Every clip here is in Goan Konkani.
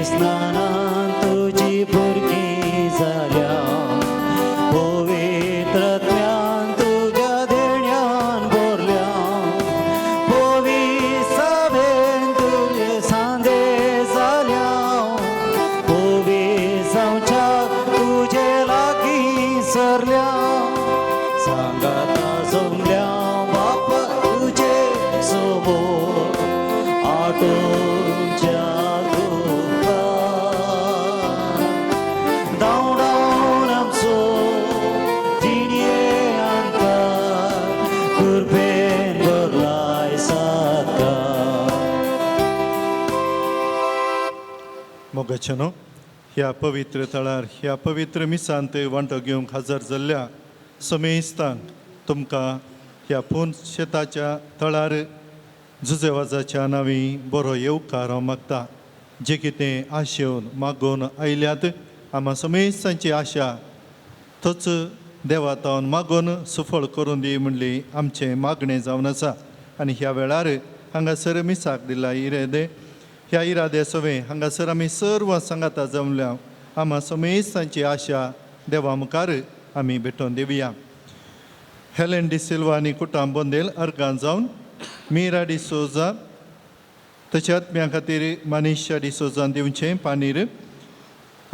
स्नानान तुजी भुरगीं जाल्या, पवित्र आत्म्यान तुज्या देण्यान भरल्या, पवित्र सभेन तुजे सांदे जाल्या, पवित्र जावच्याक तुजे लागीं सरल्या, सांगाता जमल्या बापा तुजे समोर आटोवच्या तुका, धांवडावन आमचो जिणये अंतर कृपेन भरलाय साता. मोगाच्यानो, ह्या पवित्र थळार ह्या पवित्र मिसांत वांटो घेवंक हजर जाल्ल्या समेस्तांक तुमकां ह्या पून शेताच्या थळार जुजेवाजाच्या नांवी बरो येवकार हांव मागता. जे कितें आशेवन मागोवन आयल्यात आमा समेस्तांची आशा तोच देवातावन मागोवन सुफळ करून दी म्हणली आमचें मागणें जावन आसा. आनी ह्या वेळार हांगासर मिसाक दिला इरादे, ह्या इरादे सवें हांगासर आमी सर्व सांगाता जमल्या आमा समेस्तांची आशा देवा मुखार आमी भेटोवन दिवया. हेलेन डिसिल्वा आनी कुटाम बोंदेल अर्गान जावन मिरा डिसोजा तशें आत्म्या खातीर मनीषा डिसोजान दिवचें पानीर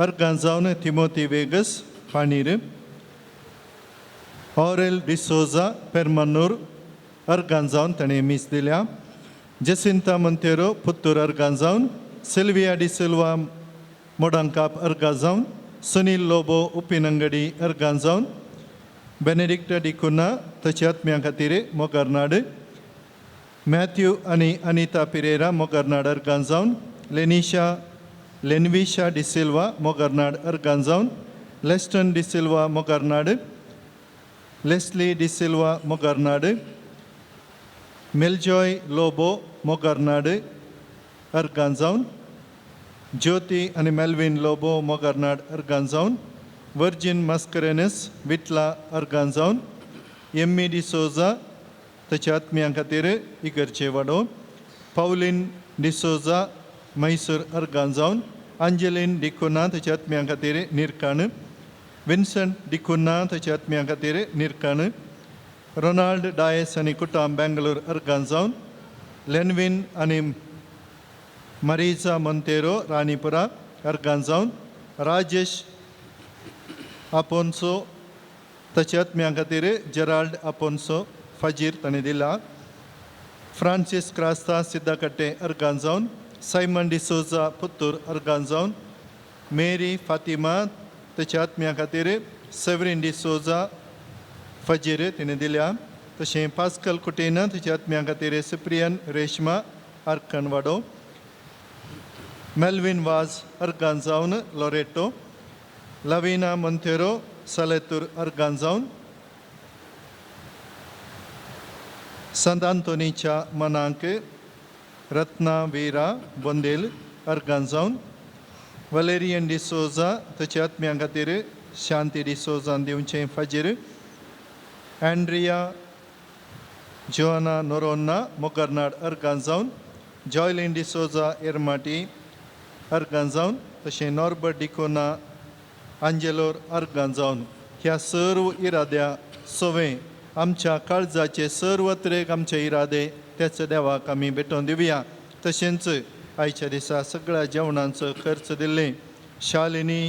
अर्गान जावन तिमोती वेगस पानीर ऑरेल डिसोजा पेरमन्नूर अर्गान जावन ताणें मीस दिल्या. जेसिंता मंतेरो पुत्तूर अर्गान जावन सिल्विया डिसिल्वा मोडांकाप अर्गा जावन सुनील लोबो उपिनंगडी अर्गान जावन बेनेडिक्टा डिकुना तशें आत्म्या खातीर मोगरनाड मॅथ्यू आनी अनिता पिरेरा मोगरनाड अर्गान जावन लेनिशा लेनविशा डिसिल्वा मोगरनाड अर्गान जावन लेस्टन डिसिल्वा मोगरनाड लेस्ली डिसिल्वा मोगरनाड मेलजॉय लोबो मोगरनाड अर्गान जावन ज्योती आनी मेल्विन लोबो मोगरनाड अर्गान जावन वर्जीन मास्करेनस विटला अर्गान जावन एम्मी डिसोजा ताच्या आत्म्यां खातीर इगर्जे वाडो पावलीन डिसोजा मैसूर अर्गान जावन अंजलीन डिकुना ताच्या आत्म्यां खातीर निरकाण विन्संट डिकुना ताच्या आत्म्यां खातीर निरकाण रोनाल्ड डायस आनी कुटाम बेंगलोर अर्गान जावन लेनविन आनी मरीजा मोंतेरो राणीपुरा अर्गान जावन राजेश आपोन्सो ताच्या आत्म्यां खातीर जेराल्ड आपोन्सो फाजीर ताणें दिला. फ्रांसीस क्रास्ता सिद्धाकट्टे अर्गान जावन सायमन डिसोजा पुत्तूर अर्गान जावन मेरी फातिमा ताच्या आत्म्या खातीर सेवरीन डिसोजा फजीर तिणें दिल्या. तशें पास्कल कुटेना ताच्या आत्म्या खातीर सिप्रियन रेश्मा आर्कणवाडो मेल्विन वाज अर्गान जावन लोरेटो लवीना मोंतेरो सलेतूर अर्गान जावन संत आंतोनीच्या मनांक रत्ना वीरा बोंदेल अर्गान जावन वलेरियन डिसोजा ताच्या आत्म्या खातीर शांती डिसोजान दिवचें फाजीर अँड्रिया जोआना नोरोन्ना मोगरनाड अर्गान जावन जॉयलीन डिसोजा एरमाटी अर्गान जावन तशें नॉर्बर्ट डिकोना आंजेलोर अर्गान जावन ह्या सर्व इराद्या सवें आमच्या काळजाचे सर्व तरेक आमचे इरादे त्याच देवाक आमी भेटोवन दिवया. तशेंच आयच्या दिसा सगळ्या जेवणांचो खर्च दिल्ले शालिनी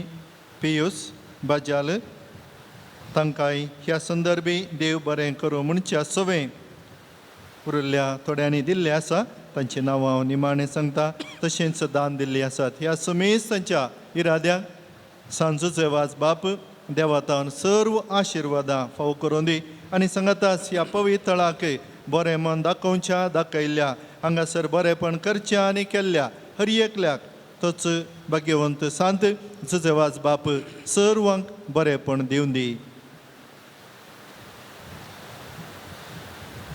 पियूस बजाल तांकांय ह्या संदर्भी देव बरें करूं म्हणच्या सवें उरिल्ल्या थोड्यांनी दिल्लें आसा तांची नांवां हांव निमाणें सांगता. तशेंच दान दिल्लीं आसात ह्या समेस्त तांच्या इराद्याक सांजूचे वाज बाप देवातान सर्व आशिर्वादां फावो करून दी आनी सांगाताच ह्या पवित्र थळाक बरें मन दाखोवच्या दाखयल्ल्या हांगासर बरेंपण करच्या आनी केल्ल्या हर एकल्याक तोच भाग्यवंत सांत जुजेवाज बाप सर्वांक बरेंपण दिवन दी.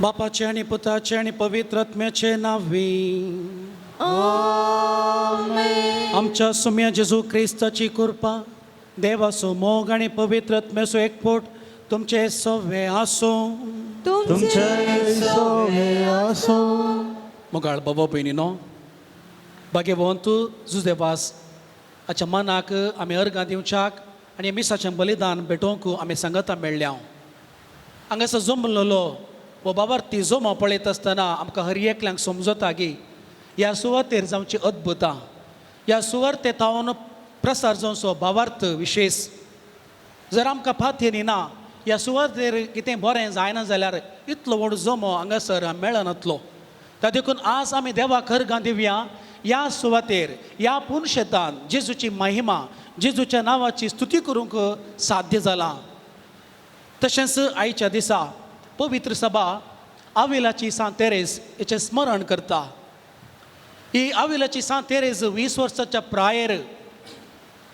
बापाचे आनी पुताचे आनी पवित्र आत्म्याचे नांवी आमच्या सुम्या जेजू क्रिस्ताची कृपा देवाचो मोग आनी पवित्र आत्म्याचो एकवट तुमचे सवे आसूं. तुमचे सोवे आसूं. मोगाळ बाबा भयणीनो, भाग्यवंत जुजेवास हाच्या मनाक आमी अर्गां दिवच्याक आनी मिसाचें बलिदान भेटोवंक आमी सांगता मेळ्ळ्या. हांगासर जमलेलो हो बाबार्थी जमो पळयत आसतना आमकां हर एकल्यांक समजता की ह्या सुवातेर जावची अद्भुतां, ह्या सुवाते थावन प्रसार जावचो भावार्थ विशेश. जर आमकां पातयेनी ना ह्या सुवातेर कितें बरें जायना जाल्यार इतलो व्हड जमो हांगासर मेळनातलो. त्या देखून आज आमी देवाक अर्गां दिवया. ह्या सुवातेर ह्या पुनशेतान जेजूची महिमा, जेजूच्या नांवाची स्तुती करूंक साध्य जालां. तशेंच आयच्या दिसा पवित्र सभा आविलाची सांत तेरेज हेचें स्मरण करता. ही आविलाची सांत तेरेज 20 वर्साच्या प्रायेर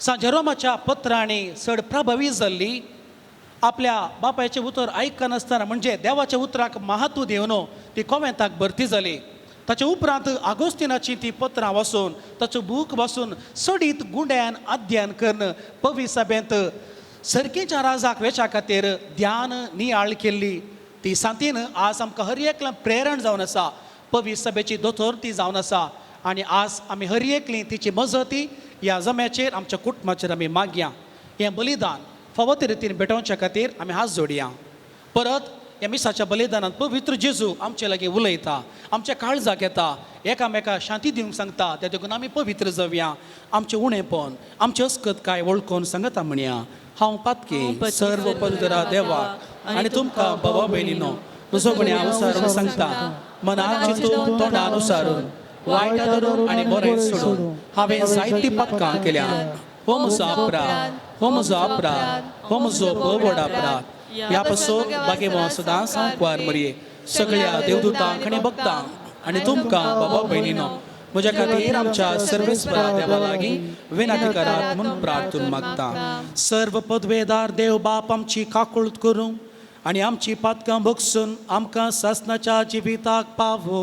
सांत जेरोमाच्या पत्रांनी चड प्रभावी जाल्ली. आपल्या बापायचें उतर आयकनासतना म्हणजे देवाच्या उतराक महत्व दिवन ती कोवेंताक भरती जाली. ताचे उपरांत आगोस्तिनाची ती पत्रां वाचून ताचो बूक वाचून सडीत गुंड्यान अध्ययन करून पवी सभेंत सर्कीच्या राजाक वेच्या खातीर ध्यान नियाळ केल्ली. ती सांतीन आज आमकां हर एकल्यान प्रेरण जावन आसा. पवी सभेची दोतोर ती जावन आसा आनी आज आमी हर एकली तिची मजती ह्या जम्याचेर आमच्या कुटुंबाचेर आमी मागया. हें बलिदान फावो ते रितीन भेटोवच्या खातीर आमी हात जोडया. परत ह्या मिसाच्या बलिदानांत पवित्र जेजू आमचे लागीं उलयता, आमच्या काळजाक येता, एकामेका शांती दिवंक सांगता. त्या देखून आमी पवित्र जावया. आमचें उणेपण, आमचें अस्कत काय वळखून सांगता म्हणया, हांव पातकी सर्व पवित्र देवाक आनी तुमकां बाबा भयणीनो तुजो म्हणे अनुसारून सांगता, मनान चिंतून तोंडान उसारून वायट धरून आनी बरें सोडून हांवें जायतीं पातकां केल्या. हो म्हजो अपराध, हो म्हजो अपराध, हो म्हजो व्हड अपराध. ह्या पासून बागेवो सदां सांकवार मरये सगळ्या देवदूतांक आनी भक्तांक आनी तुमकां बाबा भयणीनो म्हज्या खातीर आमच्या सर्वेस्परा देवा लागीं विनंती करात म्हूण प्रार्थून मागता. सर्व पदवेदार देव बाप आमची काकूळत करूं आनी आमची पातकां भोगसून आमकां सासनाच्या जिविताक पावो.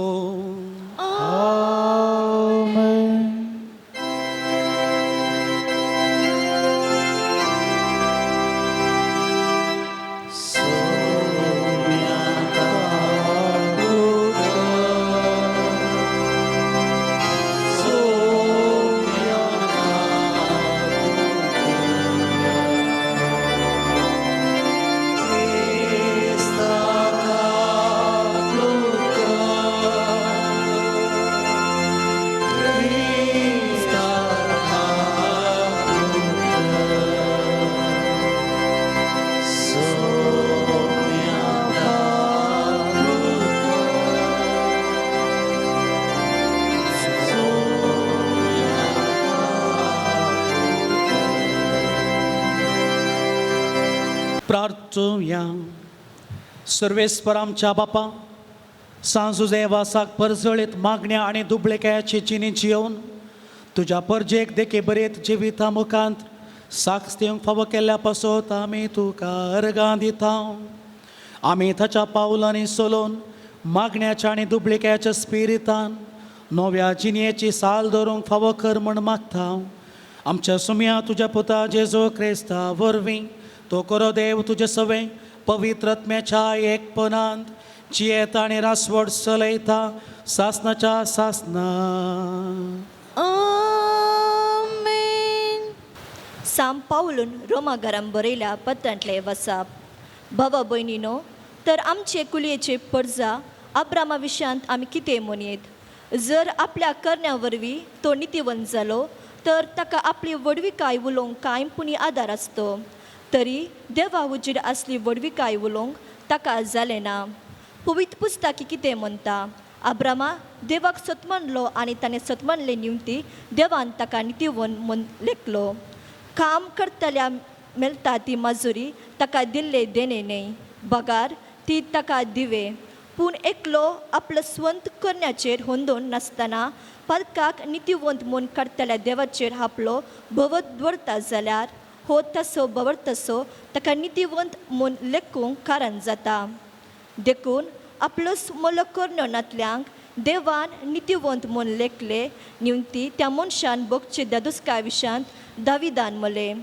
प्रार्थुया. सर्वेस्पर आमच्या बापा सांजुजेवासाक परजळीत मागण्या आनी दुबळेकायाची चिनी जियोवन तुज्या परजेक देखी बरेत जिविता मुखांत साक्ष दिवंक फावो केल्ल्या पासत आमी तुका अर्गां दिता. आमी ताच्या पावलांनी सोलोवन मागण्याच्या आनी दुबळेकायाच्या स्पिरितान नव्या जिणयेची साल धरूंक फावो कर म्हण मागता. आमच्या सुम्या तुज्या पुता जेजू क्रिस्ता वरवीं तो करो देव तुजे सवे पवित्र आत्म्याच्या एकपणांत जियेता आनी रासवड चलयता सासनाच्या सासना. आमेन. साम पावलून रोमा घरान बरयल्या पत्रांतले वसाप. भावा भयणीनो, तर आमचे कुलयेचे परजा आब्रामा विशयांत आमी कितें म्हणयेत? जर आपल्या करण्या वरवीं तो नितीवंत जालो तर ताका आपली व्हडविकाय उलोवंक कांय पुणी आदार आसतो, तरी देवा हुजीर आसली व्हडविकाय उलोवंक ताका जालें ना. पवित्र पुस्तकी कितें म्हणटा? आब्रामा देवाक सतमानलो आनी ताणें सतमानले निमती देवान ताका नितीवंत म्हूण लेखलो. काम करतल्या मेळटा ती माजुरी ताका दिल्ले देणें न्हय, बगार ती ताका दिवे. पूण एकलो आपलो स्वंत करण्याचेर होंदोन नासतना पालकाक नितीवंत म्हूण काडटल्या देवाचेर आपलो भोवत दवरता जाल्यार हो तसो बवर तसो ताका नितीवंत म्हूण लेखूंक कारण जाता. देखून आपलो मोलो करण्यो नातल्यांक देवान नितीवंत म्हूण लेखले निमती त्या मनशान भोगचे दादुसकाय विशांत दाविदान म्हळें,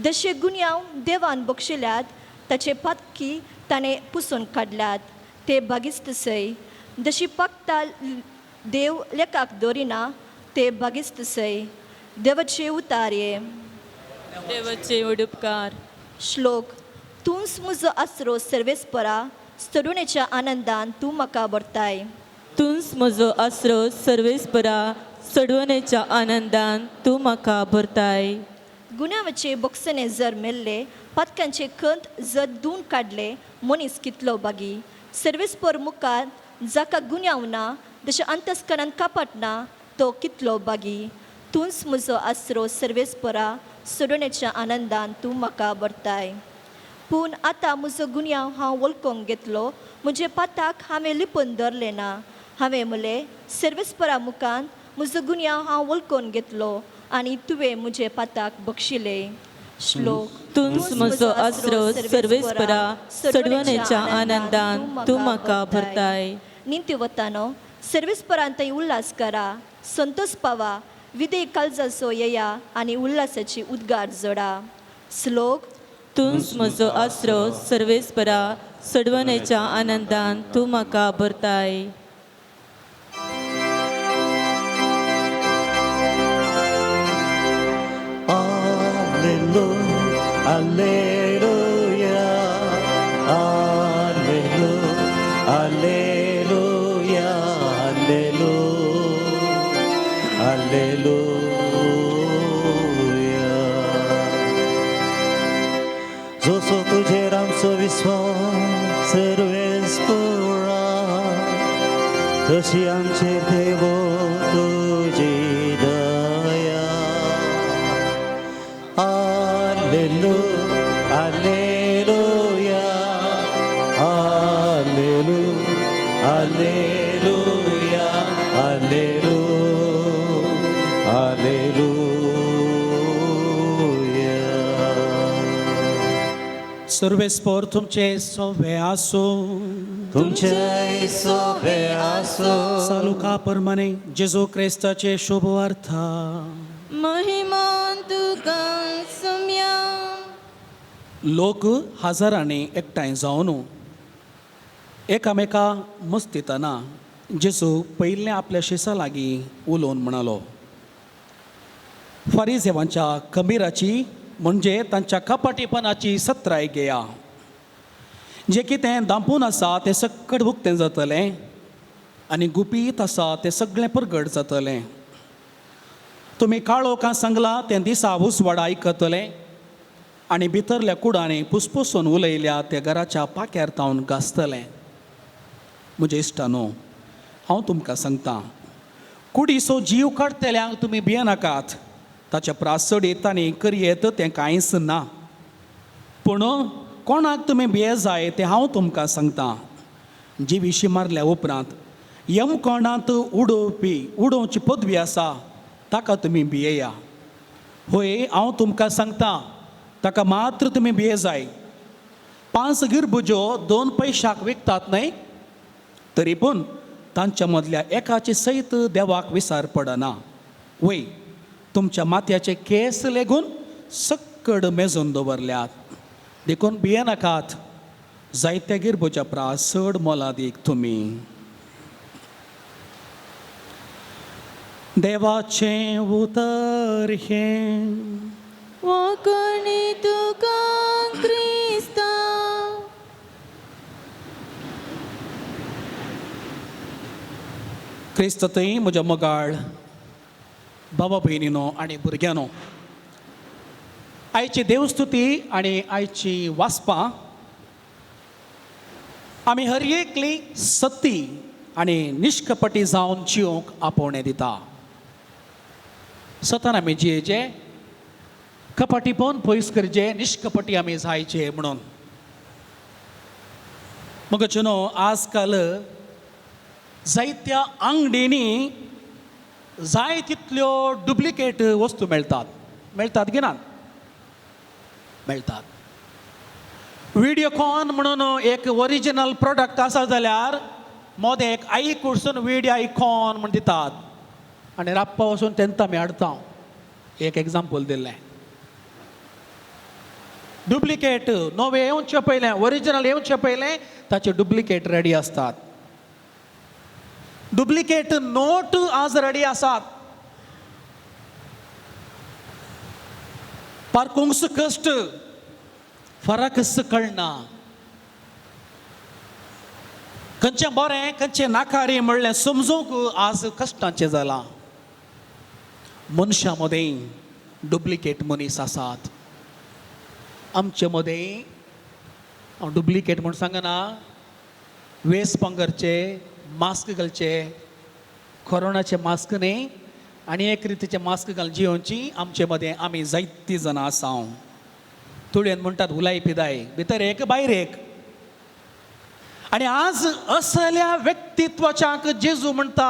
जशे गुन्यांव देवान बक्षिल्यात ताचे पातकी ताणें पुसून काडल्यात ते बागिस्त सय. जशी पाकता देव लेखाक दवरिना ते बागेस्त सय देवाचे उतारये. देवाचे उडुपकार. श्लोक. तूंच म्हजो आसरो सर्वेस्परा, तरुणेच्या आनंदान तूं म्हाका भरताय. तूंच म्हजो आसरो सर्वेस्परा, चडवणेच्या आनंदान तूं म्हाका भरताय. गुन्यांवाचे बोक्सणे जर मेल्ले, पातकांचे खंत जर धुवन काडले, मनीस कितलो बागी. सर्वेस्पर मुखार जाका गुन्यांव ना, जशें अंतस्करान कापट ना, तो कितलो बागी. तूंच म्हजो आसरो सर्वेस्परा, सोडवणेच्या आनंदान तूं म्हाका भरताय. पूण आतां म्हजो गुन्यांव हांव वळखूंक घेतलो, म्हजे पाताक हांवें लिपून धरलें ना. हांवें म्हणलें, सर्वेस्परा मुखान म्हजो गुन्यांव हांव वळखून घेतलो आनी तुवें म्हजे पाताक बक्षिलें. श्लोक. तूंच म्हजो आसरो सर्वेस्परा, चडवणेच्या आनंदान तूं म्हाका भरताय. निंतिवतानो, सर्वेस्परान थंय उल्हास करा, संतोष पावा, विधेय काळजाचो येया आनी उल्हासाची उद्गार जोडा. श्लोक. तूंच म्हजो आसरो सर्वेस्परा, चडवणेच्या आनंदान तूं म्हाका भरताय. Alleluia, Alleluia, Alleluia, Alleluia, Alleluia, Alleluia. जसो तुजेर आमचो विस्वास सर्वेस्परा, तशी आमचेर देवो तुजी दया. Alleluia, Alleluia, Alleluia, Alleluia, Alleluia, Alleluia. सर्वेस्पर तुमचे सोवे आसूं. तुमचे सोबे आसो. सालुका प्रमाणे जेजू क्रिस्ताचे शुभ वार्ता. महिमा तुका सुम्या. लोक हजारांनी एकठांय जावन एकामेका मस्तितना जेजू पयलें आपल्या शिसा लागीं उलोवन म्हणालो, फारीजेवांच्या कबीराची म्हणजे तांच्या कपाटीपणाची सत्राय घेया. जें कितें दांपून आसा तें सक्कड उक्तें जातलें आनी गुपीत आसा तें सगळें परगट जातलें. तुमी काळोखां सांगला तें दिसा उजवाडा आयकतलें आनी भितरल्या कुडांनी पुसपुसून उलयल्या ते घराच्या पाक्यार तावन गाजतलें. म्हज्या इश्टानो, हांव तुमकां सांगता, कुडीचो जीव काडटल्यांक तुमी भियेनाकात. ताच्या प्रास चडीत तांणी करयेत तें कांयच ना. पूण कोणाक तुमी भिये जाय तें हांव तुमकां सांगता. जिविशी मारल्या उपरांत यमकोणांत उडोवपी उडोवची पदवी आसा ताका तुमी भियेया. होय, हांव तुमकां सांगता, ताका मात्र तुमी भिये जाय. 5 गिरबुज्यो 2 पयशाक विकतात न्हय? तरी पूण तांच्या मदल्या एकाची सयत देवाक विसार पडना. वय, तुमच्या माथ्याचे केंस लेगून सक्कड मेजून दवरल्यात. देखून भियेनाकात, जायत्या गिरबुज्या प्रास चड मोलादीक तुमी. देवाचें उतर हें. वांकणी तुका क्रिस्ता. क्रिस्त थंय म्हज्या मोगाळ बाबा भयणीनो आनी भुरग्यांनो, आयची देवस्तुती आनी आयची वाचपां आमी हर एकली सती आनी निश्कपटी जावन जिवंक आपोवणें दिता. सतान आमी जियेचे, कपाटीपण पयस करचें, निश्कपटी आमी जायचे म्हणून. मग न्हू, आजकाल जायत्या आंगडींनी जाय तितल्यो डुप्लिकेट वस्तू मेळटात. मेळटात की ना? मेळटात. व्हिडियोकॉन म्हणून एक ओरिजिनल प्रोडक्ट आसा जाल्यार मोदें एक आई कडसून व्हिडियो आयकॉन म्हण दितात आनी राप्पा वचून तेंकां आमी हाडटा. एक एग्जाम्पल दिल्लें. डुप्लिकेट नवें येवचें पयलें, ओरिजिनल येवचें पयलें ताचे डुप्लिकेट रेडी आसतात. डुप्लिकेट नोट आज रेडी आसात. पारखूंक कश्ट, फरकच कळना, खंयचें बरें खंयचें नाकारी म्हणलें समजूंक आज कश्टांचें जालां. मनशां मदें डुप्लिकेट मनीस आसात. आमचे मदें हांव डुप्लिकेट म्हूण सांगना, वेस पांगरचे, मास्क घालचे, कोरोनाचे मास्क न्ही आनी एक रितीचे मास्क घालून जियोवची आमचे मदें आमी जायतीं जाणां आसा. तुळेन म्हणटात उलाय पिदाय, भितर एक भायर एक. आनी आज असल्या व्यक्तित्वाच्याक जेजू म्हणटा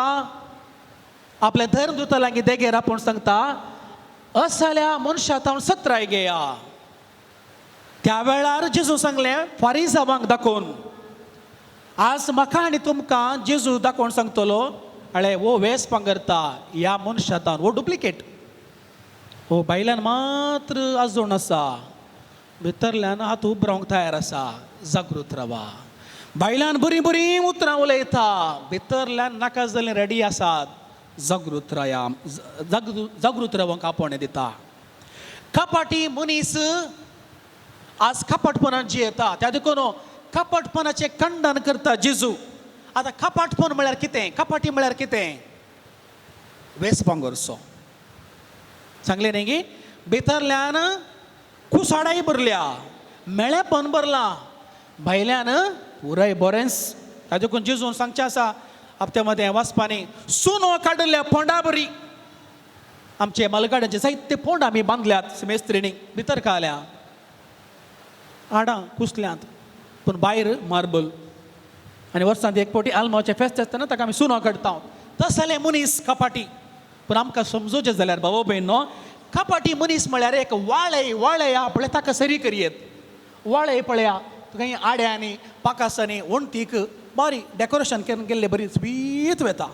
आपल्या धर्मदूता लागीं देगेर आपूण सांगता, असल्या मनशा तावन सत्राय घेया. त्या वेळार जेजू सांगलें फारिजावांक दाखोवन. आज म्हाका आनी तुमकां जेजू दाखोवन सांगतलो, अळे हो वेस पांगरता ह्या मनशा तावन, हो डुप्लिकेट, हो भायल्यान मात्र आजोण आसा, भितरल्यान हात उब रावंक तयार आसा. जागृत रावा. भायल्यान बरीं बरीं उतरां उलयता, भितरल्यान नाका जाल्लीं रेडी आसात. जागृत राया, जागृत रावंक आपोवणें दिता. कपाटी मनीस आज कपटपणान जियेता, त्या देखून कपटपणाचें खंडन करता जेजू. आतां कपाटपण म्हळ्यार कितें, कपाटी म्हळ्यार कितें? वेस पांगरचो सांगलें न्ही गी, भितरल्यान कुसाडाय भरल्या, मेळेपण भरलां, भायल्यान पुराय बरेंच. ताजे देखून जेजून सांगचें आसा हप्त्या मदें वाचपानी, सुनो काडिल्ल्या फोंडा बरी. आमचे मालगाड्यांचे जायते फोंड आमी बांदल्यात मेस्त्रींनी, भितर काल्या हाडां कुसल्यांत, पूण भायर मार्बल. आनी वर्सांत एक फावटी आल्माचें फेस्त आसतना ताका आमी सुनो काडटा. तसले मनीस कपाटी. पूण आमकां समजूचें जाल्यार बाबा भयण न्हू, कपाटी मनीस म्हळ्यार एक वाळय वाळया पळय ताका सरी करयेत. वाळय पळया तुका आड्यांनी पाकासांनी वणटीक बारी डेकोरेशन करून गेल्ले बरी स्वीत वेता,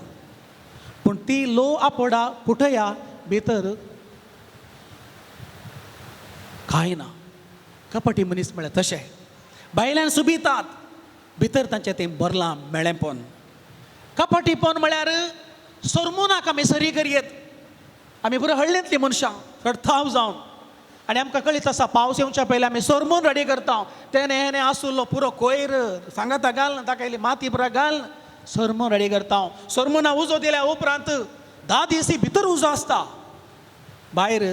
पूण ती लो आपोडा पुटया भितर कांय ना. कपटी मनीस म्हळ्यार तशें भायल्यान सुबितात, भितर तांचें तें भरलां मेळेंपण. कपटीपण म्हळ्यार सोरमुनाक आमी सरी करयेत. आमी पुरो हळ्ळेंतलीं मनशां चड जावन, आनी आमकां कळीत आसा पावस येवच्या पयलीं आमी सोरमून रेडी करता. तेणें हेणें आसुल्लो पुरो कोयर सांगाता घाल, ताका इल्ली माती पुरो घाल, सोरमून रेडी करता. सोरमुना उजो दिल्या उपरांत 10 दीस भितर उजो आसता, भायर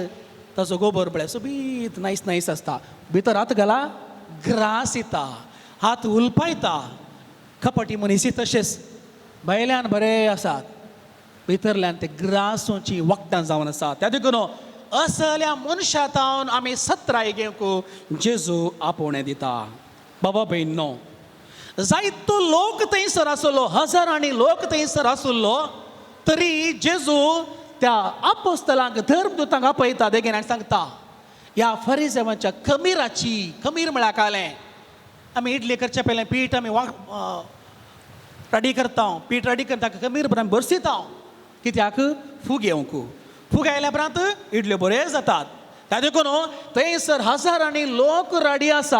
ताचो गोबर पळय सोबीत नायस नायस आसता. भितर हात घाला ग्रास येता, हात उलपायता. कपटी मनीस तशेंच भायल्यान बरे आसात, भितरल्यान ते ग्रासूची वखदां जावन आसा. त्या देखून असल्या मनशा तावन आमी सत्राय घेवंक जेजू आपोवणें दिता. बाबा भयण न्हू, जायतो लोक थंयसर आसलो, हजारांनी लोक थंयसर आसलो, तरी जेजू त्या आपोस्तलांक धर्मदूतांक आपयता देगेन आनी सांगता, ह्या फरिजेवांच्या खमीराची, खमीर म्हळ्यार कालें आमी इडली करचे पयलें पीठ आमी रेडी करता, पीठ रेडी करता खमीर बरें भरसिता, कित्याक फूग येवंक. फूग आयल्या उपरांत इडल्यो बऱ्यो जातात. त्या देखून थंयसर हजारांनी लोक रेडी आसा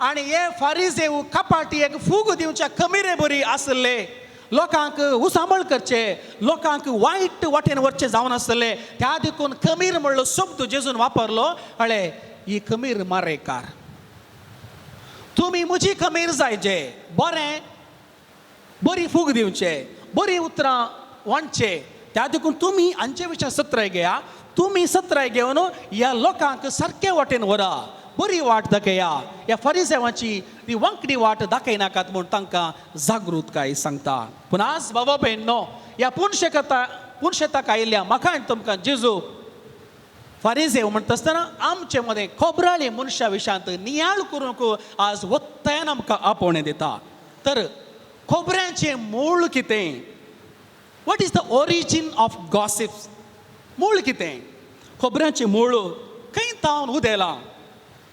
आनी हे फारिजेव कपाटी एक फूग दिवच्या खमिरे बरी आसले, लोकांक उसांबळ करचे, लोकांक वायट वाटेन व्हरचे जावन आसले. त्या देखून खमीर म्हणलो शब्द जेजून वापरलो. अळे ही खमीर मारेकार, तुमी म्हजी खमीर जायचे, बरें बरी फूग दिवचे, बरी उतरां वांटचे. त्या देखून तुमी हांचे विशय सत्राय घेया, तुमी सत्राय घेवन ह्या लोकांक सारके वाटेन व्हरा, बरी वाट दाखया, ह्या फरिजेवांची ती वांकडी वाट दाखयनाकात म्हूण तांकां जागृतकाय सांगता. पूण आज बाबा भयण न्हू, ह्या पुनशेताक आयिल्ल्या म्हाका आनी तुमकां जेजू फारिजेव म्हणटा आसतना आमचे मदें खोबराळी मनशा विशयांत नियाळ करूंक आज वत्तायान आमकां आपोवणें दिता. तर खोबऱ्यांचें मूळ कितें? What is the origin of gossips? मूळ कितें? खोबऱ्यांचें मूळ खंय तावन उदेलां?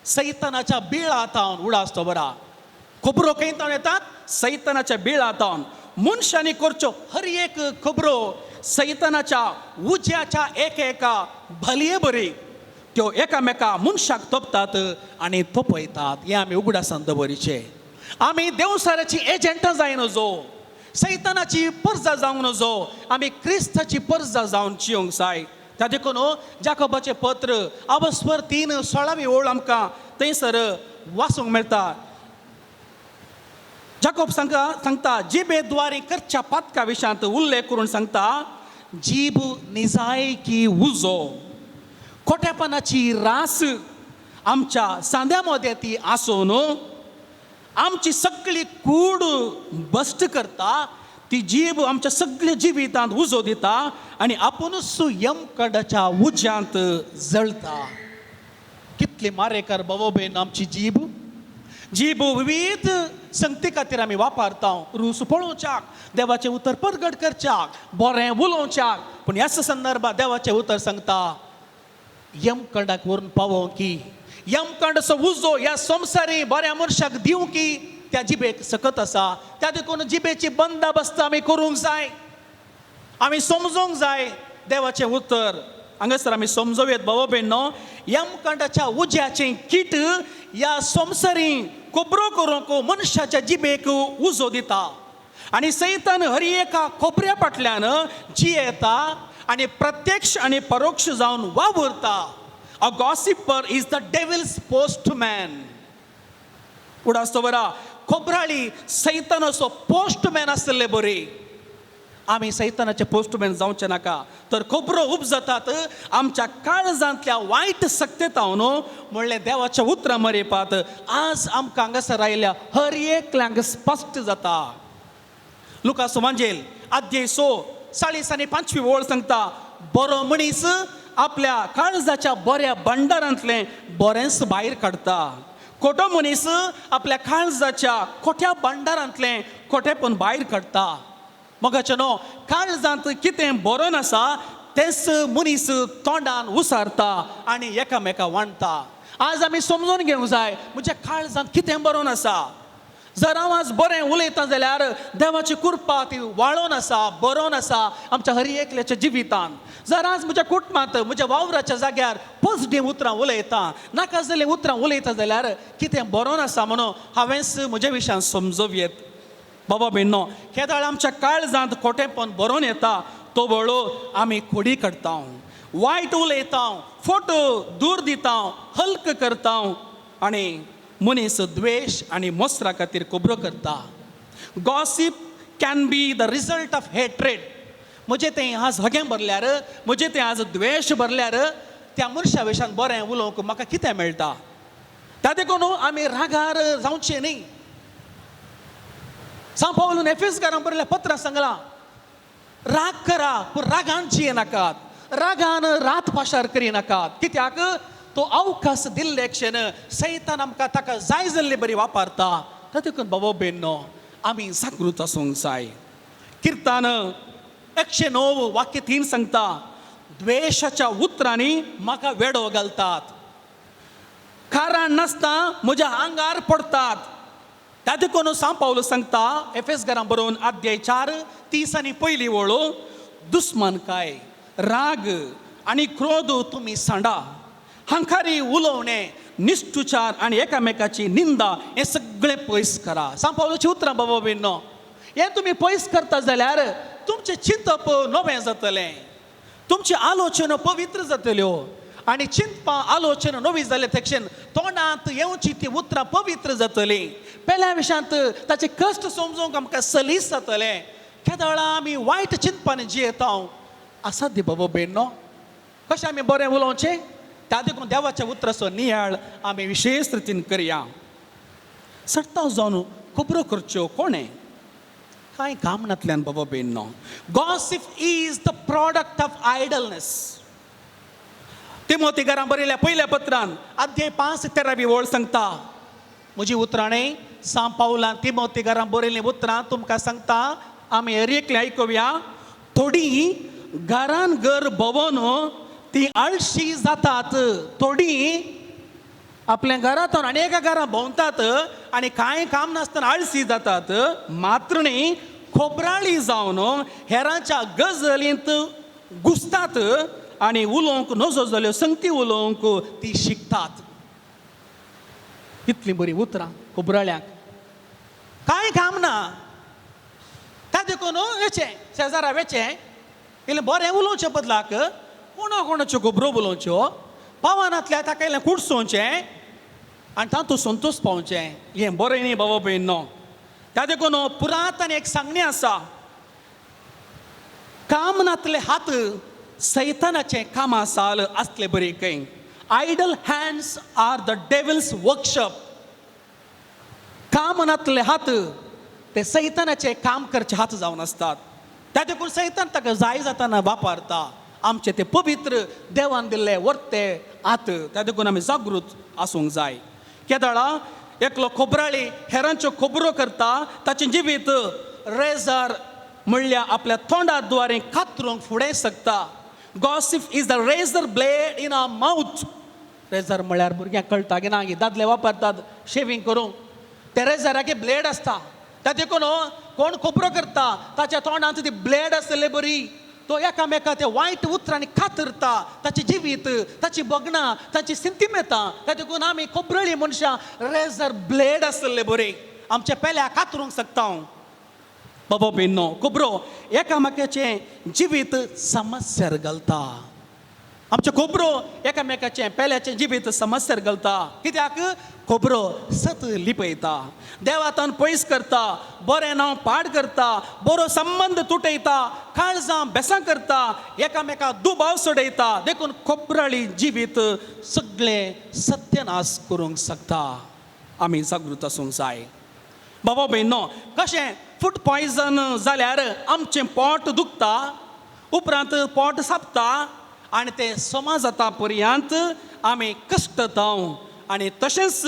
सैतानाच्या बिळा तावन उडास तो बरा. खबरो खंय तावन येतात? सैतानाच्या बिळा तावन. मनशांनी करच्यो हर एक खबरो सैतानाच्या उज्याच्या एक एका भलये बरी त्यो एकामेका मनशाक तोपतात आनी तोपयतात. हें आमी उगडासान दवरिचें. आमी देवसाराची एजंटां जायना जो, सैतानाची परजा जावंक नजो, आमी क्रिस्ताची परजा जावन जियोंक जाय. त्या देखून जाकोबाचें पत्र अवस्वर 3:16 ओळ आमकां थंयसर वाचूंक मेळटा. जाकोब सांगता जिबे द्वारे करच्या पातका विशयांत उल्लेख करून सांगता, जीब निजायकी उजो, खोटेपणाची रास आमच्या सांद्या मदें ती आसून आमची सगळी कूड बस्ट करता. ती जीब आमच्या सगळ्या जिवितांत उजो दिता आनी आपुनूच यमकडाच्या उज्यांत जळता. कितली मारेकार बाबा बेन आमची जीब. जीब विविध संगती खातीर आमी वापरता, रूस पळोवच्याक, देवाचें उतर परगट करच्याक, बरें उलोवच्याक. पूण ह्याच संदर्भात देवाचें उतर सांगता यमकंडाक व्हरून पावोवंक की यमकंडाचो उजो ह्या संवसारी बऱ्या मनशाक दिवंक की त्या जिबेक सकत आसा. त्या देखून जिबेची बंदोबस्त आमी करूंक जाय, आमी समजूंक जाय देवाचें उतर. हांगासर आमी समजोवयेत बाबा भयणो, यमकंडाच्या उज्याचें कीट ह्या संवसारी खबरो करूंक मनशाच्या जिबेक उजो दिता आनी सैतान हर एका खोबऱ्या फाटल्यान जियेता आनी प्रत्यक्ष आनी परोक्ष जावन वावुरता. A gossiper is the devil's postman. उडास बरा खोबराळी सैतानाचो पोस्टमॅन आसले बरी. आमी सैतानाचे पोस्टमॅन जावचे नाका, तर खबरो उपजतात आमच्या काळजांतल्या वायट सक्तेतावन म्हणलें देवाच्या उतरां मरेपात आज आमकां हांगासर आयल्या हर एकल्यांक स्पश्ट जाता. लुकास वांजेल अध्याय 6 40 आनी 5 ओळ सांगता, बरो मनीस आपल्या काळजाच्या बऱ्या भंडारांतलें बरेंच भायर काडटा, खोटो मनीस आपल्या काळजाच्या खोट्या भंडारांतलें खोटेपण भायर काडटा. मगाचें न्हू काळजांत कितें बरोवन आसा तेंच मनीस तोंडान उसारता आनी एकामेका वांटता. आज आमी समजून घेवंक जाय म्हज्या काळजांत कितें बरोवन आसा. जर हांव आज बरें उलयता जाल्यार देवाची कृपा ती वाळोवन आसा, बरोवन आसा आमच्या हर एकल्याच्या जिवितांत. जर आज म्हज्या कुटुंबांत म्हज्या वावराच्या जाग्यार पॉझिटीव उतरां उलयता, नाका जाल्लीं उतरां उलयता जाल्यार कितें बरोवन आसा म्हणून हांवेंच म्हज्या विशयान समजोवयेत. बाबा भयणो, केदाळ आमच्या काळजांत खोटेपण बरोवन येता तो वळो आमी खोडी काडटा, वायट उलयता, फोटो दूर दिता, हल्क करता आनी मनीस द्वेश आनी मोसरा खातीर खबरो करता. Gossip can be the result of hatred. म्हजें तें आज हगें भरल्यार, म्हजें तें आज द्वेश भरल्यार त्या मनशा विशयान बरें उलोवंक म्हाका कितें मेळटा. त्या देखून आमी रागार जावचें न्ही. सांव पावलून एफेसकारांक बरयल्ल्या पत्रां सांगलां, राग करा पूण रागान जिये नाकात, रागान रात पाशार करिनाकात. कित्याक तो अवकाश दिल्ले क्षण सैतान आमकां ताका जाय जाल्ले बरी वापरता. त्या देखून बाबा भयणो आमी जागृत आसूंक जाय. किर्तान 109 वाक्य 3 सांगता, द्वेशाच्या उतरांनी म्हाका वेडो घालतात, कारण नासता म्हज्या आंगार पडतात. त्या देखून सांव पावलो सांगता एफेस घरां बरोवन अध्याय 4 30 आनी पयली वळो, दुस्मानकाय, राग आनी क्रोध तुमी सांडा, हांखारी उलोवणें, निश्ठुचार आनी एकामेकाची निंदा हें सगळें पयस करा. सांव पावलोची उतरां बाबा भयणो, हें तुमी पयस करता जाल्यार तुमचें चिंतप नवें जातलें, तुमची आलोचना पवित्र जातल्यो आनी चिंतपां आलोचना नवी जाले तेक्षेन तोंडांत येवची ती उतरां पवित्र जातलीं. पेल्या विशयांत ताचे कश्ट समजूंक आमकां सलीस जातलें. केदळा आमी वायट चिंतपान जियेता आसा दी बाबा भयणो, कशें आमी बरें उलोवचें. त्या देखून देवाच्या उतराचो नियाळ आमी विशेश रितीन करया. सट्टाव जावन खबरो करच्यो कोणें कांय काम नातल्यान बाबा भयणो. Gossip is the product of idleness. Timothy घरां बरयल्या पयल्या पत्रान अध्याय 5 13 ओळ सांगता, म्हजी उतरां न्ही सांव पावलान तिमोती घरां बरयल्लीं उतरां तुमकां सांगता, आमी हर एकले आयकुया. थोडीं घरान घर भोंवन ती आळशी जातात, थोडीं आपल्या घरांत आनी एका घरां भोंवतात आनी कांय काम नासतना आळशी जातात. मात्र न्ही खोबराळी जावन हेरांच्या गजलींत घुसतात आनी उलोवंक नजो जाल्यो संगती उलोवंक ती शिकतात. इतलीं बरीं उतरां खोबराळ्यांक, कांय काम ना त्या देखून वेचें शेजारा वेचें इल्लें बरें उलोवचें बदलाक कोणा कोणाच्यो गोबरो उलोवच्यो पावनांतल्या ताका इल्लें कुडसोवचें आनी तातूंत संतोश पावचें. हें बरें न्ही बाबा भयण. त्या देखून पुरातन एक सांगणें आसा, काम नातले हात सैतानाचें कामां साल आसले बरी खंय. Idle hands are the devil's workshop. काम नातले हात ते सैतानाचे काम करचे हात जावन आसतात. त्या देखून सैतान ताका जाय जाताना वापरता आमचे ते पवित्र देवान दिल्ले वर्ते हात. त्या देखून आमी जागृत आसूंक जाय. केदळा एकलो खोबराळी हेरांच्यो खबरो करता, ताचें जिवीत रेजार म्हणल्यार आपल्या तोंडा द्वारे कातरूंक फुडें शकता. Gossip is the razor blade in our mouth. Razor म्हळ्यार भुरग्यांक कळटा की ना, दादले वापरतात शेवींग करूंक, ते रेजराक ब्लेड आसता. त्या देखून कोण खबरो करता ताच्या तोंडांत ती ब्लेड आसतले बरी, तो एकामेका ते वायट उतरांनी कातरता, ताचें जिवीत, ताची भगणां, ताची सिंतिमेतां. त्या देखून आमी खोबरळी मनशां रेजर ब्लेड आसले बरी आमच्या पेल्या कातरूंक शकता. हांव बाबा बेन्नो, खबरो एकामेकाचें जिवीत समस्यार घालता. आमच्यो खबरो एकामेकाचें पेल्याचें जिवीत समस्यार घालता. कित्याक खबरो सत लिपयता, देवातान पयस करता, बरें नांव पाड करता, बरो संबंद तुटयता, काळजां बेसां करता, एकामेका दुबाव सोडयता. देखून खोबराळी जिवीत सगळें सत्यनाश करूंक शकता. आमी जागृत आसूंक जाय बाबा भयणो. कशें फूड पॉयजन जाल्यार आमचें पोट दुखता, उपरांत पोट सापता आनी तें समा जाता पर्यंत आमी कश्टता. आनी तशेंच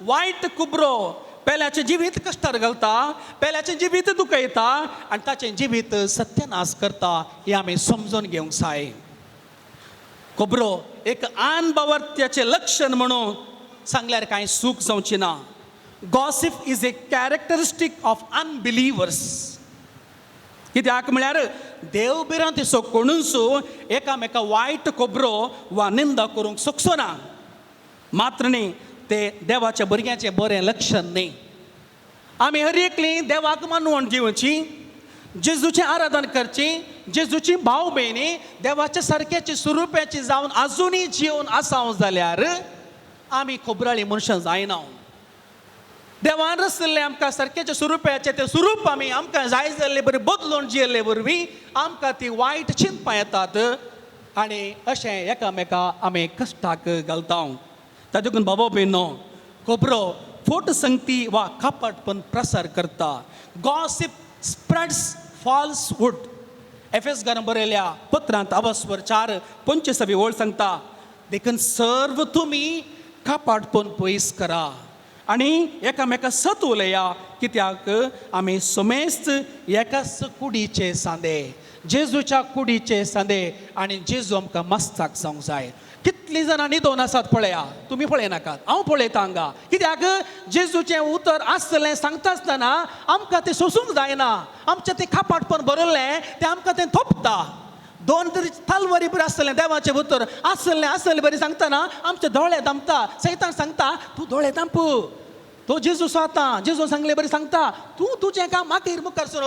वायट कुबरो पेल्याचें जिवीत कश्टार घालता, पेल्याचें जिवीत दुखयता आनी ताचें जिवीत सत्यनाश करता. हें आमी समजून घेवंक जाय. खबरो एक आनबावर्त्याचें लक्षण म्हणून सांगल्यार कांय चूक जावची ना. Gossip is a characteristic of unbelievers. कित्याक म्हळ्यार देव भिरांतीचो कोणूच एकामेका वायट खबरो वा निंदा करूंक शकचो ना. मात्र न्ही, ते देवाच्या भुरग्यांचें बरें लक्षण न्ही. आमी हर एकली देवाक मानवण दिवची, जेजूचें आराधन करची, जेजूची भाव भयणी देवाच्या सारक्याची स्वरुपाची जावन आजुनूय जिवन आसा जाल्यार आमी खोबराळी मनशां जायना. देवान रचल्लें आमकां सारकेचें स्वरुपाचें तें स्वरूप आमी आमकां जाय जाल्ले बरी बदलून जियेल्ले वरवीं आमकां ती वायट चिंतपां येतात आनी अशें एकामेका आमी कश्टाक घालता. ताचे देखून बाबा भयणो, खबरो फोट संगती वा कपटपण प्रसार करता. Gossip spreads falsehood. एफेसकारांक बरयल्या पत्रांत अवस्वर 4:25 ओळ सांगता, देखून सर्व तुमी कपाटपण पयस करा आनी एकामेका सत उलया, कित्याक आमी समेस्त एकाच कुडीचे सांदे, जेजूच्या कुडीचे सांदे. आनी जेजू आमकां मस्ताक जावंक जाय. कितलीं जाणां न्हिदोन आसात पळया, तुमी पळयनाकात, हांव पळयता हांगा. कित्याक जेजूचें उतर आसलें सांगता आसतना आमकां तें सोसूंक जायना. आमचें तें कपाटपण बरयल्लें तें आमकां तें थोपता. दोन तरी तलवारी बरी आसतलें देवाचें उतर आसलें आसलें बरी सांगतना आमचे दोळे दामता. सैतान सांगता तूं दोळे दांप, तो जेजू आतां जेजू सांगले बरी सांगता तूं तुजें काम मागीर मुखार सर.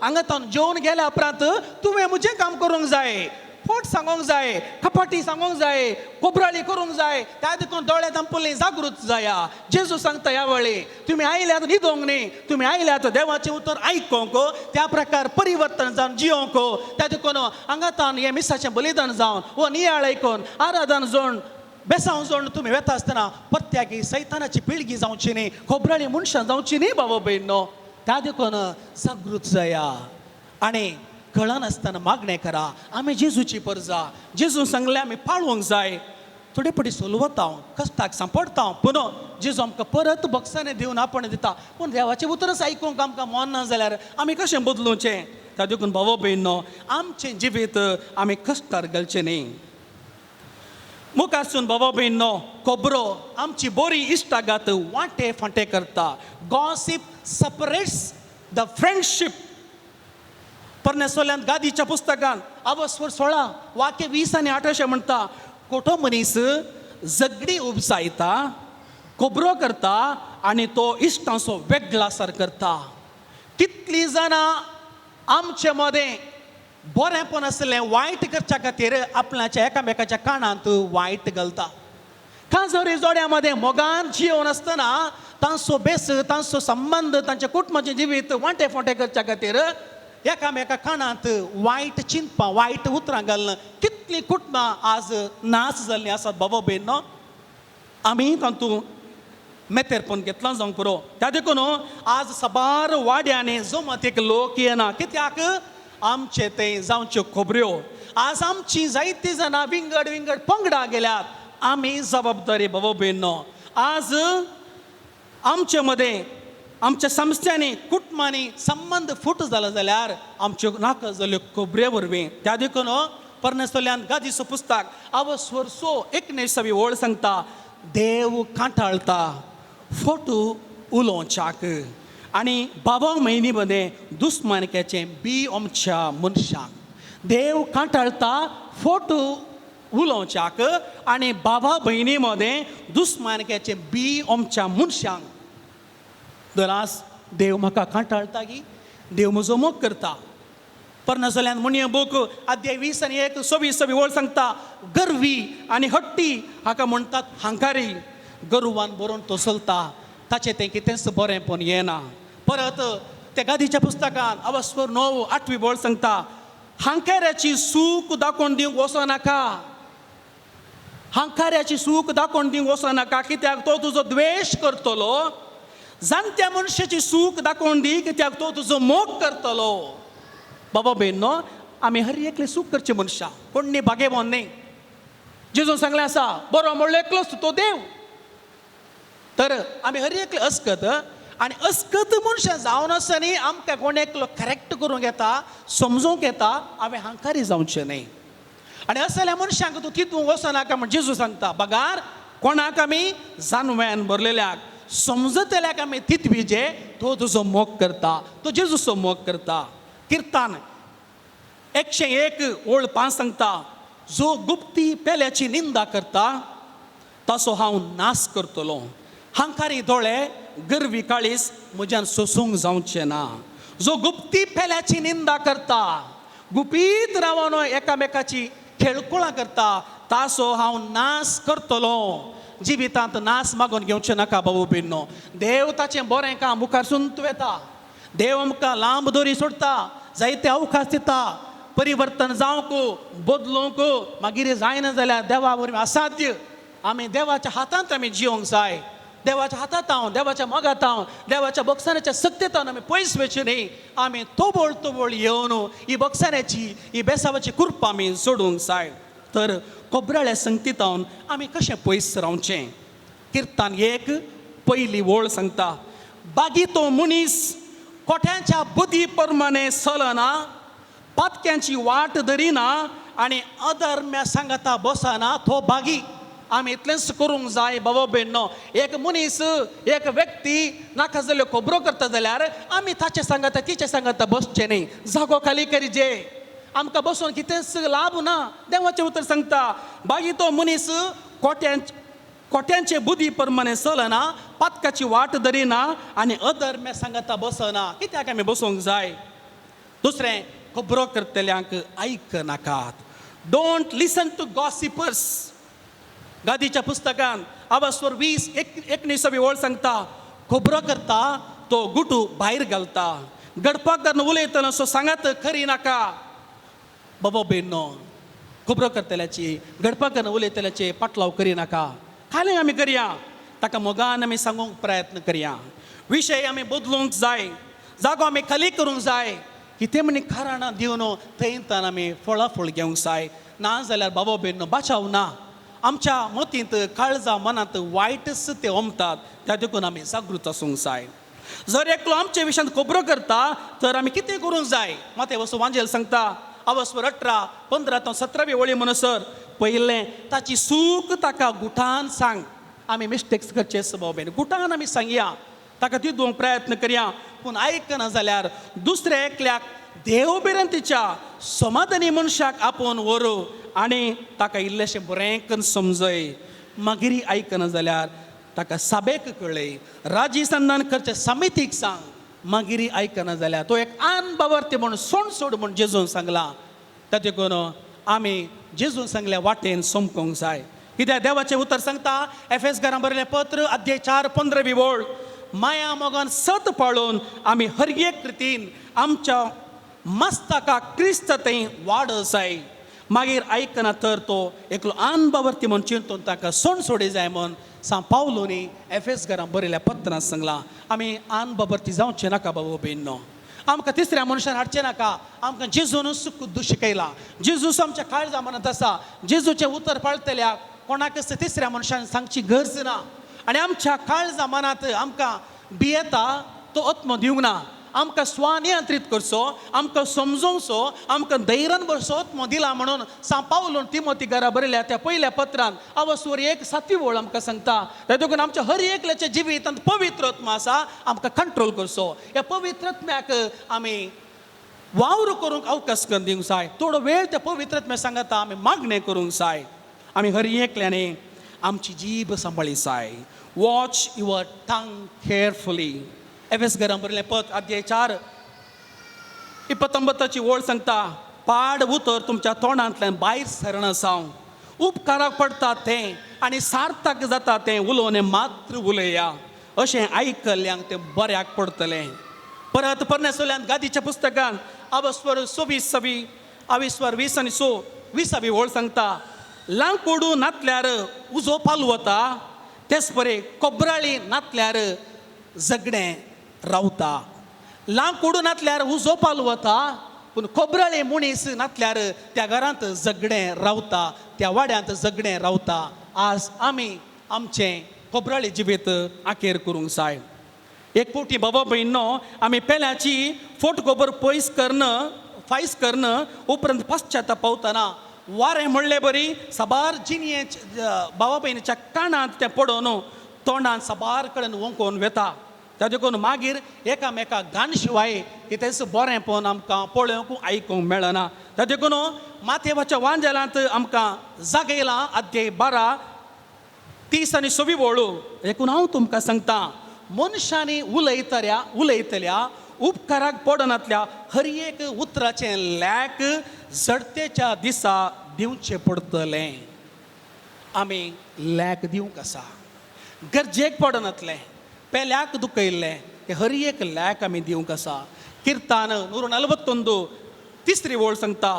हांगा तावन जेवन गेल्या उपरांत तुवें म्हजें काम करूंक जाय, फोट सांगोंक जाय, कपाटी सांगोंक जाय, कोबराळी करूंक जाय. त्या देखून दोळे दांपले, जागृत जाया. जेजू सांगता ह्या वेळी तुमी आयल्यात न्हिदोंक न्ही, तुमी आयल्यात देवाचें उतर आयकोंक, त्या प्रकार परिवर्तन जावन जियोंक. त्या देखून हांगा तावन हें मिसाचें बलिदान जावन वो नियाळ आयकून आराधन जावन बेसांव जावन तुमी वेता आसतना परत्याकी सैतानाची पिळगी जावची न्ही, खोबराळी मनशां जावची न्ही बाबा भयणो. त्या देखून जागृत जाया आनी कळनासतना मागणें करा. आमी जेजूची परजा, जेजू सांगलें आमी पाळोवंक जाय. थोडे फावटी सोलवता, कश्टाक सांपडटा, पूण जेजू आमकां परत बक्षांनी दिवन आपण दिता. पूण देवाचें उतरच आयकूंक आमकां मन ना जाल्यार आमी कशें बदलुचें? त्या देखून भावो भयणो, आमचें जिवीत आमी कश्टार घालचें न्ही. मुखारसून बाबा भयणो, खबरो आमची बरी इश्टागात वांटे फांटे करता. Gossip separates the friendship. परने सोल्यांत गादीच्या पुस्तकान अवस्वर 16 वाक्य 20 आनी 8 म्हणटा, खोटो मनीस झगडी उपजायता, खबरो करता आनी तो इश्टांचो वेगळासार करता. कितलीं जाणां आमचे मदें बरेंपण आसलें वायट करच्या खातीर आपणाच्या एकामेकाच्या कानांत वायट घालता. कांजोरी जोड्या मदें मोगान जियोवन आसतना तांचो बेस, तांचो संबंद, तांच्या कुटुंबाचें जिवीत वांटे फोंटे करच्या खातीर एकामेका कानांत वायट चिंतपां, वायट उतरां घालून कितलीं कुटुंबां आज नाच जाल्लीं आसात बाबा भयण. आमी तातूंत मेतेरपण घेतलां जावंक पुरो. त्या देखून आज साबार वाड्यांनी जमतीक लोक येना, कित्याक आमचे ते जावच्यो खबऱ्यो. आज आमची जायतीं जाणां विंगड विंगड पंगडा गेल्यात. आमी जबाबदारी बाबा भयण. आज आमचे मदें आमच्या संस्थ्यांनी कुटुंबांनी संबंद फूट जाला जाल्यार आमच्यो नाका जाल्यो खबरे वरवीं. त्या देखून परनेसोल्यान गादीचो पुस्तक आवस्वर सो 19वी ओळ सांगता, देव कांटाळता फोटो उलोवच्याक आनी बाबा म्हयनी मदें दुस्मानक्याचें बी आमच्या मनशांक. देव कांटाळता फोटो उलोवच्याक आनी बाबा भयणी मदें दुस्मानक्याचें बी आमच्या मनशांक. दरास देव म्हाका कांटाळता की देव म्हजो मोग करता. परनासल्यान मुनिय बूक अध्याय 20 आनी 1 26वी ओळ सांगता, गर्वी आनी हट्टी हाका म्हणटात हांकारी. गर्वान बरोवन तो चलता, ताचें तें कितेंच बरेंपण येना. परत त्या गादीच्या पुस्तकान अवस्वर 9 8वी ओळ सांगता, हांकाऱ्याची सूख दाखोवन दिवंक वचो नाका. हांकाऱ्याची सूख दाखोवन दिवंक वचो नाका, कित्याक तो तुजो द्वेश करतलो. जाणट्या मनशाची सूख दाखोवन दी, कित्याक तो तुजो मोग करतलो. बाबा भयण, आमी हर एकले सूख करचे मनशां, कोण न्ही भागेवन न्ही. जेजून सांगलें आसा, बरो म्हणलो एकलोच तो देव. तर आमी हर एकले अस्कत आनी अस्कत मनशां जावन आसता न्ही, आमकां कोण एकलो करेक्ट करूंक येता, समजूंक येता, हांवें हांकारी जावचें न्ही. आनी असल्या मनशांक तूं तितूंक वचनाका म्हण जेजू सांगता. बगार कोणाक आमी जानव्यान भरलेल्याक समजतल्याक आमी तितविजे, तो तुजो मोग करता, तो जेजूचो मोग करता. किर्तान 101 ओळ 5 सांगता, जो गुप्ती पेल्याची निंदा करता ताचो हांव नाश करतलो. हांकारी दोळे गर्वी काळीस म्हज्यान सोसूंक जावचें ना. जो गुप्ती पेल्याची निंदा करता, गुपीत रावन एकामेकाची खेळकुळां करता, ताचो हांव नाश करतलो. जिवितांत नाश मागून घेवचें नाका बाबू बिन्नो. देव ताचें बरें काम मुखार सुंत वेता. देव आमकां लांब दोरी सोडटा, जायते अवकाश दिता परिवर्तन जावंक, बदलूंक. मागीर जायना जाल्यार देवा वरवीं असाध्य. आमी देवाच्या हातांत आमी जिवंक जाय. देवाच्या हातांत हांव, देवाच्या मोगांत हांव, देवाच्या बक्षाण्याच्या सक्तेंत आमी पयस वचूं न्ही. आमी तोबोळ तोबोळ येवन ही बक्षाण्याची, ही बेसावाची कृपा आमी सोडूंक जाय. तर कोबराळ्या संगतींत आमी कशें पयस रावचें? किर्तान 1 पयली ओळ सांगता, बागी तो मनीस कोठ्यांच्या बुद्धी प्रमाणे चलना, पातक्यांची वाट धरिना आनी अधर्म्या सांगता बसना, तो बागी. आमी इतलेंच करूंक जाय बाबा भयणो. एक मनीस, एक व्यक्ती नाका जाल्ल्यो खबरो करता जाल्यार आमी ताचे सांगता तिचे सांगता बसचें न्ही. जागो खाली करिजे, आमकां बसून कितेंच लाभ ना. देवाचें उतर सांगता, बागी तो मनीस कोट्यांचे बुद्धी प्रमाणे चलना, पातकाची वाट धरिना आनी अधर्म्या सांगता बसना. कित्याक आमी बसूंक जाय? दुसरें, खबरो करतल्यांक आयकनाकात. Don't listen to gossipers. गादीच्या पुस्तकान आवास्वर 20 19वी ओळ सांगता, खबरो करता तो गुटू भायर घालता, गडपाक धरून उलयतना सो सांगात खरी नाका. बाबा भयणो, खबरो करतल्याची, गडपाक धरून उलयतल्याचे पाटलाव करी नाका. खाली आमी करया, ताका मोगान आमी सांगूंक प्रयत्न करया. विशय आमी बदलूंक जाय, जागो आमी खाली करूंक जाय. कितें म्हणी कारणां दिवन थंयतान आमी फळां फळ घेवंक जाय. ना जाल्यार बाबा भयणो बाचाव ना. आमच्या मतींत, काळजा मनांत वायटच ते ओमतात. त्या देखून आमी जागृत आसूंक जाय. जर एकलो आमच्या विशयांत खबरो करता तर आमी कितें करूंक जाय? माते वसो वांजेल सांगता, आवस्वर 18 15 ते 17वी ओळी म्हणसर, पयलें ताची सूख ताका गुठान सांग. आमी मिस्टेक्स करचे बाबा भयण, गुठान आमी सांगया, ताका दिवंक प्रयत्न करया. पूण आयकना जाल्यार दुसऱ्या एकल्याक देव भिरांतीच्या समाधानी मनशाक आपोवन व्हरू आनी ताका इल्लेशें बरें करून समजय. मागीर आयकना जाल्यार ताका साबेक कळय, राजी संदान करचे समितीक सांग. मागीर आयकना जाल्यार तो एक आन बावर्ती म्हूण सोड सोड म्हूण जेजून सांगलां. ताचे देखून आमी जेजून सांगल्या वाटेन समकोंक जाय. कित्याक देवाचें उतर सांगता एफ एस घरां बरयलें पत्र अध्याय 4 15वी वळ, माया मोगान सत पाळून आमी हर एक रितीन आमच्या मस्तकाक क्रिस्त थंय वाड जाय. मागीर आयकना तर तो एकलो अनबावरती म्हूण चिंतून ताका सोण सोडी जाय म्हूण सांग पावलोनी एफ एस घरां बरयल्या पत्रां सांगलां. आमी अनबावरती जावचें नाका बाबू भयणो, आमकां तिसऱ्या मनशान हाडचें नाका. आमकां जेजूनच खुद्द शिकयला, जेजूस आमच्या काळजा म्हणत आसा. जेजूचें उतर पाळटल्या कोणाकच तिसऱ्या मनशान सांगची गरज ना. आनी आमच्या काळजा मनांत आमकां भियेता तो आत्मो दिवंक ना. आमकां स्वनियंत्रीत करचो, आमकां समजोवचो, आमकां धैर्यान भरचो आत्मो दिला म्हणून सांग पावलून तिमोती घरा बरयल्या त्या पयल्या पत्रान अवस्वर 1 7वी वळ आमकां सांगता. ते देखून आमच्या हर एकल्याच्या जिवितांत पवित्र आत्मो आसा, आमकां कंट्रोल करचो. ह्या पवित्र आत्म्याक आमी वावर करूंक अवकाश करून दिवंक जाय. थोडो वेळ त्या पवित्र आत्म्या सांगता आमी मागणें करूंक जाय. आमी हर एकल्याने आमची जीब सांबाळी जाय. Watch your tongue carefully. F S घरां बरयलें पत्र अध्याय 4 29ची ओळ सांगता, पाड उतर तुमच्या तोंडांतल्यान भायर सरना जावं, उपकाराक पडटा तें आनी सार्थक जाता तें उलोवणें मात्र उलया, अशें आयकल्ल्यांक तें बऱ्याक पडटलें. परत परनेसोल्यान गादीच्या पुस्तकान अवस्वर 26 अविस्वर 20 आनी 20वी ओळ सांगता, लांकूड नातल्यार उजो पालवता, तेच परे कोबराळी नातल्यार झगडें रावता. लांकूड नातल्यार उजो पालवता, पूण कोबराळी मनीस नातल्यार त्या घरांत झगडें रावता, त्या वाड्यांत झगडें रावता. आज आमी आमचें कोबराळी जिवीत आखेर करूंक जाय. एक फावटी बाबा भयणो आमी पेल्याची फोट गोबर पयस करून फायस करून उपरांत पश्चाताप पावतना वारें म्हणले बरी साबार जिणये बाबा भयणीच्या कानांत तें पडोवन तोंडान साबार कडेन ओंकोवन वेता. त्या देखून मागीर एकामेका गान शिवाय कितेंच बरें पळोवन आमकां पळोवंक आयकूंक मेळना. त्या देखून माथेवाच्या वांजेलांत आमकां जागयलां अध्याय 12 30 आनी 26 वळू. देखून हांव तुमकां सांगता, मनशांनी उलयतल्या उलयतल्या उपकाराक पडनातल्या हर एक उतराचें लॅक झडतेच्या दिसा दिवचें पडटलें. आमी लॅक दिवंक आसा, गरजेक पडनातलें, पेल्याक दुखयल्लें ते हर एक लॅक आमी दिवंक आसा. किर्तान 141 तिसरी वळ सांगता,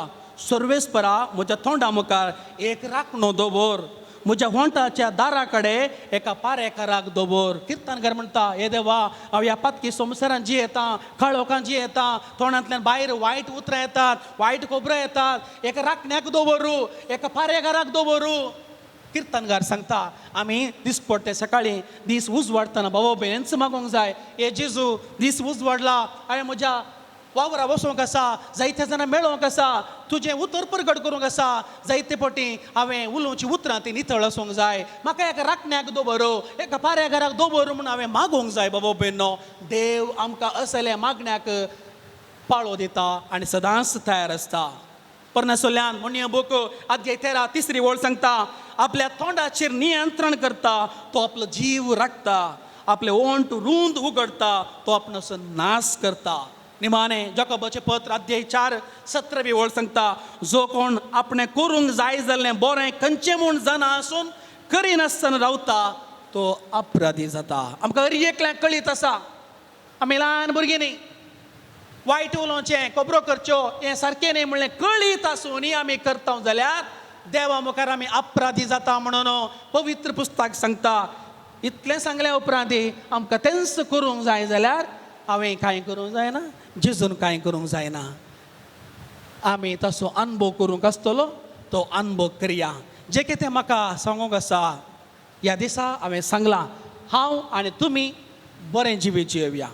सर्वेस्परा म्हज्या तोंडा मुखार एक राखणो दवर, म्हज्या होंटाच्या दारा कडेन एका पारेकाराक दवर. किर्तनकार म्हणटा, हे देवा, हांव ह्या पातकी संवसारान जियेता, काळोखान जियेता, तोंडांतल्यान भायर वायट उतरां येतात, वायट खबरो येतात, एका राखण्याक दवरू, एका पारेकाराक दवरू. किर्तनकार सांगता, आमी दिसपडटे सकाळीं दीस उजवाडटना बाबा भयणच मागूंक जाय, हे जेजू दीस उजवाडला, हांवें म्हज्या वावरा वचोंक आसा, जायते जाणां मेळोंक आसा, तुजें उतर परगट करूंक आसा, जायते फावटी हांवें उलोवची उतरां ती नितळ आसूंक जाय, म्हाका एका राखण्याक दवरू, एका पारेकाराक दवरू म्हूण हांवें मागूंक जाय. बाबा भयणो, देव आमकां असल्या मागण्याक पाळो दिता आनी सदांच तयार आसता. परनासोल्यान म्हणया बुक अध्याय 13 तिसरी वळ सांगता, आपल्या तोंडाचेर नियंत्रण करता तो आपलो जीव राखता, आपले ओंठ रूंद उगडता तो आपणाचो नाश करता. निमाणे जकोबाचें पत्र अध्याय 4 17वी वळ सांगता, जो कोण आपणें करूंक जाय जाल्लें बरें खंयचें म्हूण जाणा आसून करिनासतना रावता तो अपराधी जाता. आमकां हर एकल्याक कळीत आसा, आमी ल्हान भुरगीं न्ही, वायट उलोवचें, खबरो करच्यो हें सारकें न्ही म्हणलें कळीत आसूनय आमी करता जाल्यार देवा मुखार आमी अपराधी जाता म्हणून पवित्र पुस्तक सांगता. इतलें सांगल्या उपरांत आमकां तेंच करूंक जाय जाल्यार हांवें कांय करूंक जायना, जेजून कांय करूंक जायना. आमी तसो अनुभव करूंक आसतलो तो अनुभव करया. जें कितें म्हाका सांगूंक आसा ह्या दिसा हांवें सांगलां, हांव आनी तुमी बरें जिवीत जियोवया,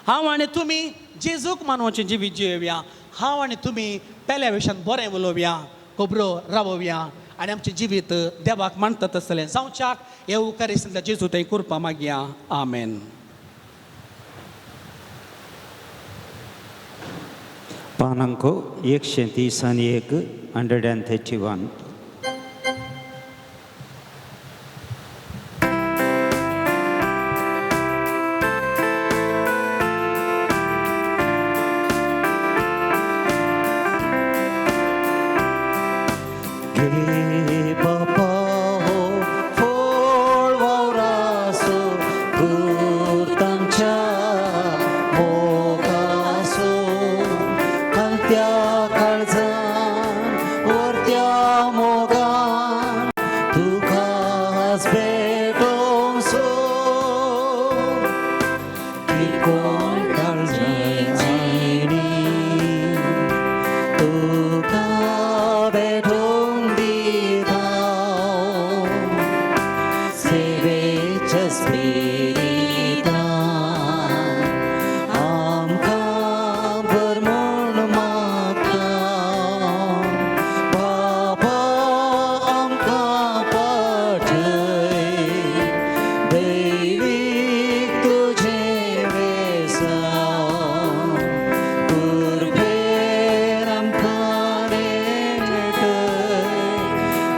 हांव आनी तुमी जेजूक मानवचें जिवीत जियोवया, हांव आनी तुमी पेल्या विशयान बरें उलोवया, खबरो रावोवया आनी आमचें जिवीत देवाक मानता तसलें जावच्याक येवकारिस्तांतल्या जेजू थंय कृपा मागया. आमेन. पानांक 130 आनी 1 131. वास भेटोवंक सो त्रिकोण काळजांनी तुका भेटोवंक दिता सेवेच्या स्पिरितान आमकां भर म्हूण मागता बाबा आमकां पाठय दैवीक तुजें वेसांव कुर्बेर आमकां नेटय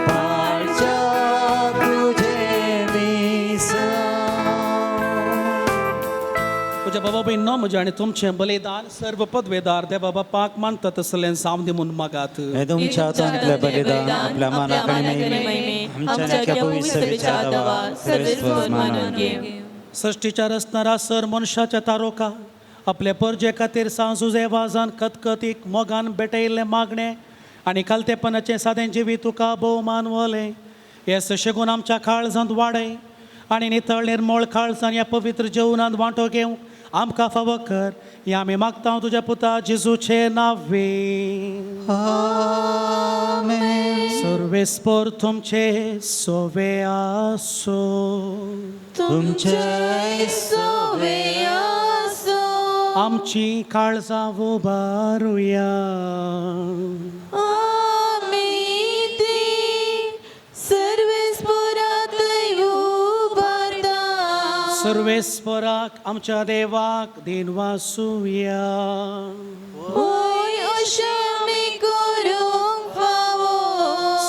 पाळच्या तुजें मिसांव. म्हज्या बाबा भयणींनो, म्हजें आनी तुमचें बलिदान सर्व पदवेदार देवा बापाक मानता तसलें जावं दी म्हूण मागात. हे तुमच्या हातांतलें बलिदान आपल्या मानाक आनी महिमे आमच्या पवित्र सभेच्या दावा सर्वेस्पर मानून घे. सृश्टीच्या रचणारा सर मनशाच्या तारोका आपले परजे खातीर सांजुजे वाजान कतकतीक मोगान भेटयल्लें मागणें आनी खालतेपणाचें सादें जिवीत तुका भोवमान वलें हे सशेगून आमच्या काळजांत वाडय आनी नितळ निर्मळ काळजान ह्या पवित्र जेवणांत वांटो घेवंक आमकां फावो कर हें आमी मागता तुज्या पुता जेजूचे नांवे. आमेन. सर्वेस्पर तुमचे सोवे आसो. तुमचे सोवे आसो. आमची काळजां उबारुया. आमी ती सर्वेस्परातय उबारता. सर्वेस्पराक आमच्या देवाक दिनवासुया. होय अशें आमी करूंक फावो.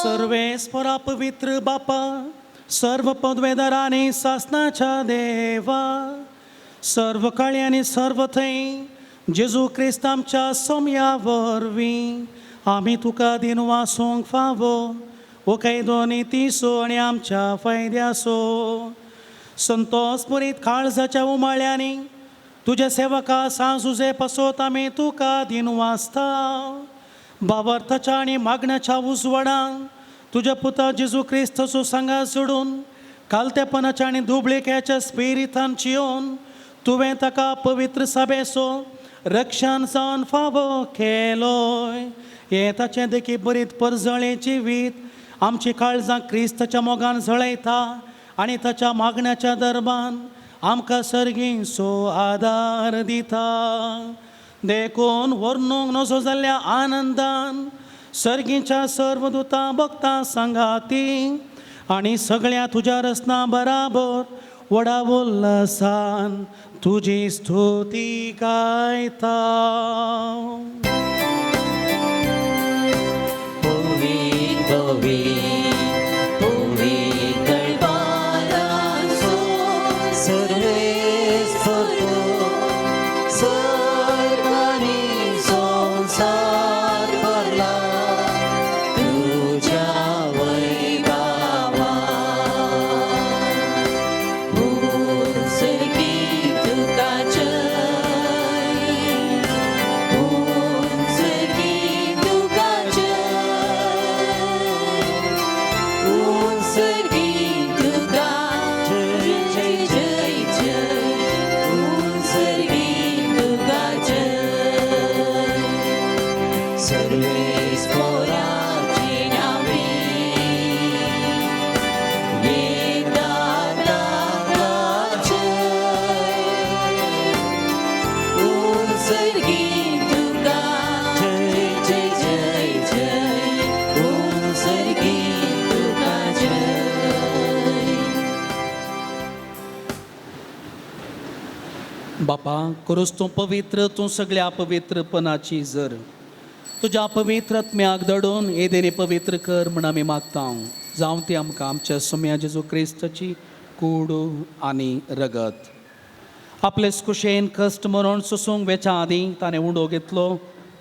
सर्वेस्परा पवित्र बापा सर्व पदवेदारांनी सासनाच्या देवा सर्व काळी आनी सर्व थंय जेजू क्रिस्त आमच्या सोम्या वरवीं आमी तुका दिनवासूंक फावो ओ कायदो नितीसो आनी आमच्या फायद्यासो संतोष पुरीत काळजाच्या उमाळ्यांनी तुज्या सेवका सांजुजे पसोत आमी तुका दिनवासता. बावर्थाच्या आनी मागण्याच्या उजवाडान तुज्या पुता जेजू क्रिस्ताचो सांगा सोडून कालतेपणाच्या आनी दुबळेक्याच्या स्पिरितान चियोन तुवें ताका पवित्र सभेचो रक्षण जावन फावो केलोय. हें ताचें देखी बरीत परजळें जिवीत आमची काळजां क्रिस्ताच्या मोगान जळयता आनी ताच्या मागण्याच्या दरबान आमकां सर्गींचो आदार दिता. देखून वर्णूंक नजो जाल्ल्या आनंदान सर्गीच्या सर्व दुतां भक्तां सांगाती आनी सगळ्या तुज्या रचना बराबर व्हडा उल्हासान तुजी स्तुती गायता. पवी पवी पवी सर्वेस्पर सर्वांनी संसार भरला तुझ्या वैभवान. उत्सर्गी तुका जय, उत्सर्गी तुका जय, उत्सर्गी तुका जय जय जय जय, उत्सर्गी तुका जय. सर्वेस्पराचे नावे येता ताका जय, उत्सर्गी तुका जय जय जय जय, उत्सर्गी तुका जय. बापा करूस तूं पवित्र तूं सगळ्या पवित्रपणाची जर तुज्या पवित्र आत्म्याक दडून हे देणे पवित्र कर म्हण आमी मागता. जावं ती आमकां आमच्या सोम्या जेजू क्रिस्ताची कूड आनी रगत. आपले कुशेन कश्ट मरण सोसूंक वेच्या आदीं ताणें उंडो घेतलो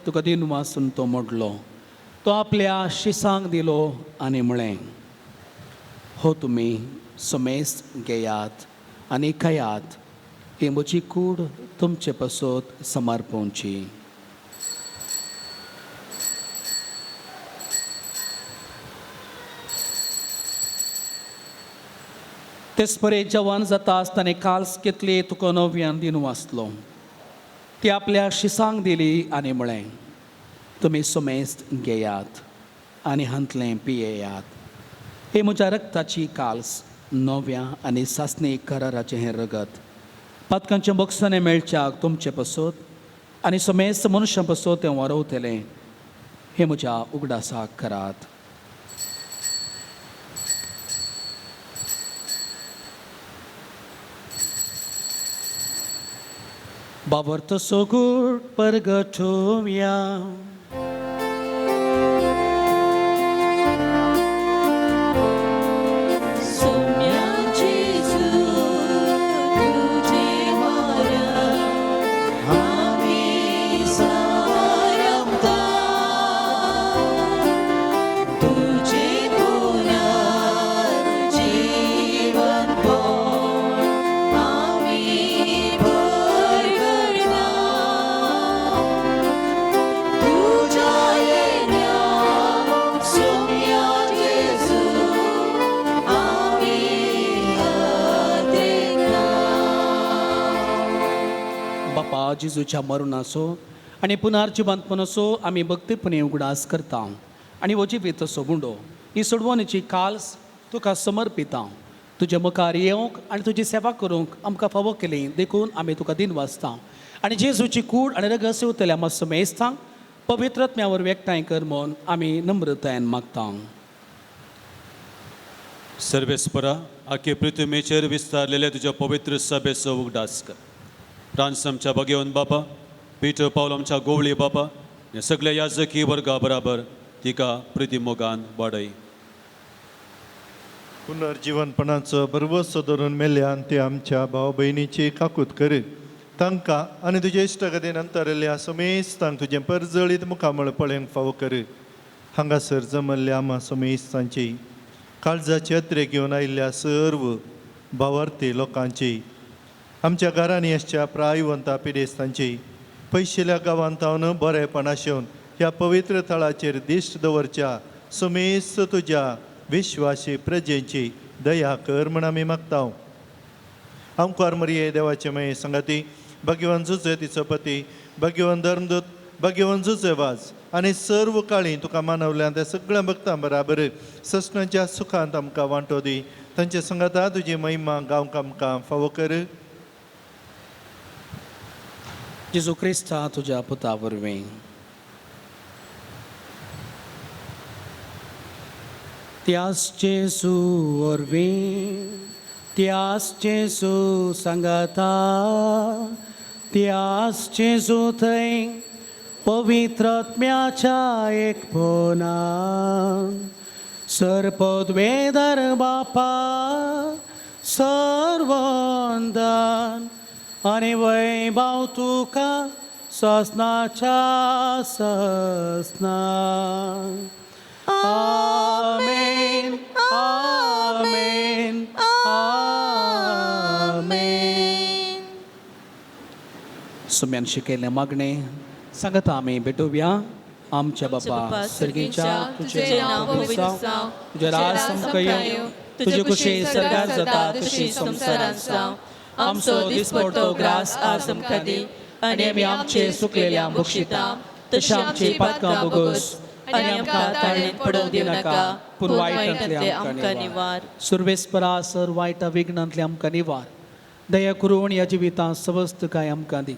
तुका दिनवासून तो मोडलो तो आपल्या शिसांक दिलो आनी म्हळें हो तुमी समेस्त घेयात आनी खायात ही म्हजी कूड तुमचे पासत समर्पणची. तेच परे जवान जाता आसतना काल्स घेतली तुका नव्यान दिनू वाचलो ती आपल्या शिसांक दिली आनी म्हळें तुमी सुमेस्त घेयात आनी हांतलें पियेयात. हे म्हज्या रक्ताची काल्स नव्या आनी सासणी कराराचें हें रगत पातकांचें बक्षाणें मेळच्याक तुमचे पसत आनी समेस्त मनुष्यां पसत तें वरवतलें. हें म्हज्या उगडासाक करात. बाबर्त सोगूट परगटोवया. सोम्या जेजू तुजें मरण आमी सारंता, तुजें पुनर्जीवनपण आमी परगटता. तुज्या येण्या सोम्या जेजू आमी अतेकता. बापा जेजूच्या मरणाचो आनी पुनर्जिवंतपणाचो आमी भक्तीपणी उगडास करता आनी हो जिवीत सोबुंडो ही सोडवणीची काल्स तुका समर्पिता. तुजे मुखार येवंक आनी तुजी सेवा करूंक आमकां फावो केली देखून आमी तुका दिन वाचता आनी जेजूची कूड आनी रगत सेवतल्या आमकां समेस्तांक पवित्रत्म्या वरवीं एकठांय कर म्हूण आमी नम्रतायेन मागता. सर्वेस्परा आखे पृथ्वीचेर विस्तारलेल्या तुज्या पवित्र सभेचो उगडास कर. फ्रांस आमच्या भगेवन बापा, पीटर पावल आमच्या गोवळी बापा, ह्या सगळ्या याजकी वर्गा बराबर तिका प्रिती मोगान वाडय. पुनर्जीवनपणाचो भरवसो धरून मेल्यान ते आमच्या भाव भयणीची काकूत करीत तांकां आनी तुजे इश्टागती नंतरल्या समेस्तांक तुजें परजळीत मुखामळ पळोवंक फावो कर. हांगासर जमल्ल्या आमा समेस्तांची काळजाची अत्रे घेवन आयिल्ल्या सर्व भावार्थी लोकांची, आमच्या घरांनी आसच्या प्रायवंता पिडेस्तांची, पयशिल्या गांवांत थावन बरेपण आशेवन ह्या पवित्र थळाचेर दिश्ट दवरच्या समेस्त तुज्या विश्वासी प्रजेची दया कर म्हण आमी मागता. आमकार मरिये देवाचे मये संगाती, भगवान जुजे तिचो पती, भगवान धर्मदूत, भगवान जुजे वाज आनी सर्व काळी तुका मानवल्या त्या सगळ्या भक्तां बराबर ससनाच्या सुखांत आमकां वांटो दी. तांचे संगाता तुजी महिमा गांवक आमकां फावो कर. जेजू क्रिस्ता तुज्या पुता वरवीं. त्यास जेजू वरवीं, त्यास जेजू सांगाता, त्यास जेजू थंय पवित्रत्म्याच्या एकपणान सर्पद्वेदर बापा सर्वंदन आनी वैभव तुका ससनाच्या ससना. आमेन आमेन आमेन. सुम्यान शिकयल्लें मागणें सांगता आमी भेटोवया. आमच्या बापा सर्गीच्या, तुजें नांव पवित्र जावं, तुजें राज आमकां येवं, तुजे कुशी सर्गात जाता तशी संवसारांत जावं. आमचो दिसपडतो ग्रास आज आमकां दी आनी आमी आमचे सुकलेल्या बक्षिता तशें आमची पातकां बोगस आनी आमकां ताळेंत पडोवंक दिवं नाका, पूण वायटांतलें आमकां निवार. सुर्वेस्परा सर वायटा विघ्नांतलें आमकां निवार. दया करून ह्या जिवितांत सवस्तकाय आमकां दी.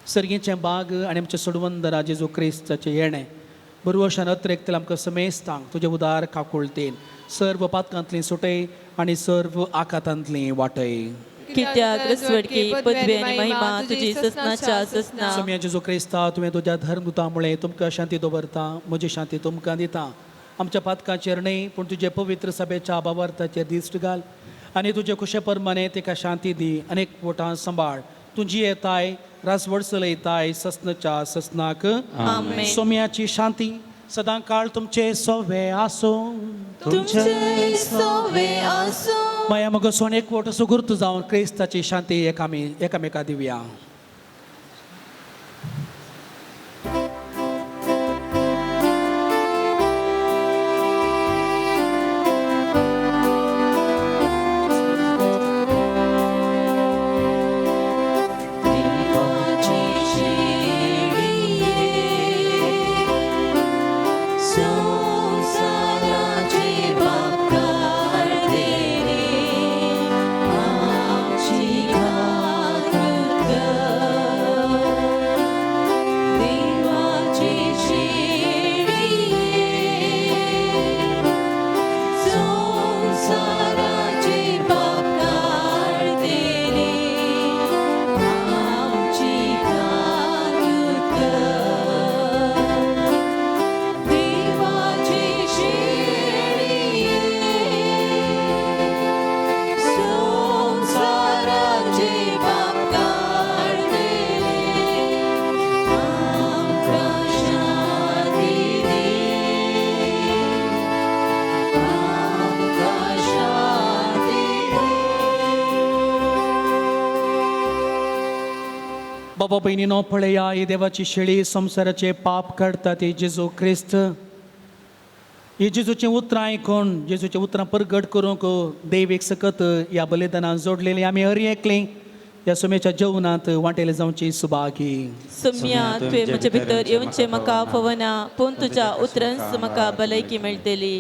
सर्गीचें बाग आनी आमचें सोडवंदरा जेजू क्रिस्ताचें येणें बरवशान अत्रेकतले आमकां समेस्तांक तुजें उदार काकुळतेन सर्व पातकांतलीं सुटय आनी सर्व आकातांतलीं वाटय. कित्याक रसवडकी पदवी आनी महिमा तुजी ससनाच्या ससना. सोम्या जेजू क्रिस्ता, तुवें तुज्या धर्मदूता मुळे तुमकां शांती दवरता, म्हजी शांती तुमकां दिता. आमच्या पातकांचेर न्हय पूण तुजे पवित्र सभेच्या बाबार्थाचेर दिश्ट घाल आनी तुजे खुशे परमाने तिका शांती दी आनी वोटां सांबाळ. तुजी येताय रासवड चलयताय ससनाच्या ससनाक. आमेन. सोम्याची शांती सदां काळ तुमचे सोवे आसूं. तुमचे सोवे आसूं. माया मगो सोन एक वोट सुगुर्त जावन क्रिस्ताची शांती एकामेका दिवया. बाबा भयणीनो पळया, ही देवाची शेळी संवसाराचे पाप काडटा ती जेजू क्रिस्त. ही जेजूचीं उतरां आयकून जेजूचीं उतरां परगट करूंक देवीक सकत ह्या बलिदानान जोडलेली आमी हर एकली ह्या सुमेच्या जेवणांत वांटेले जावची सुभागी. सुम्या, तुवें म्हजे भितर येवचें म्हाका फवना, पूण तुज्या उतरांच म्हाका भलायकी मेळटली.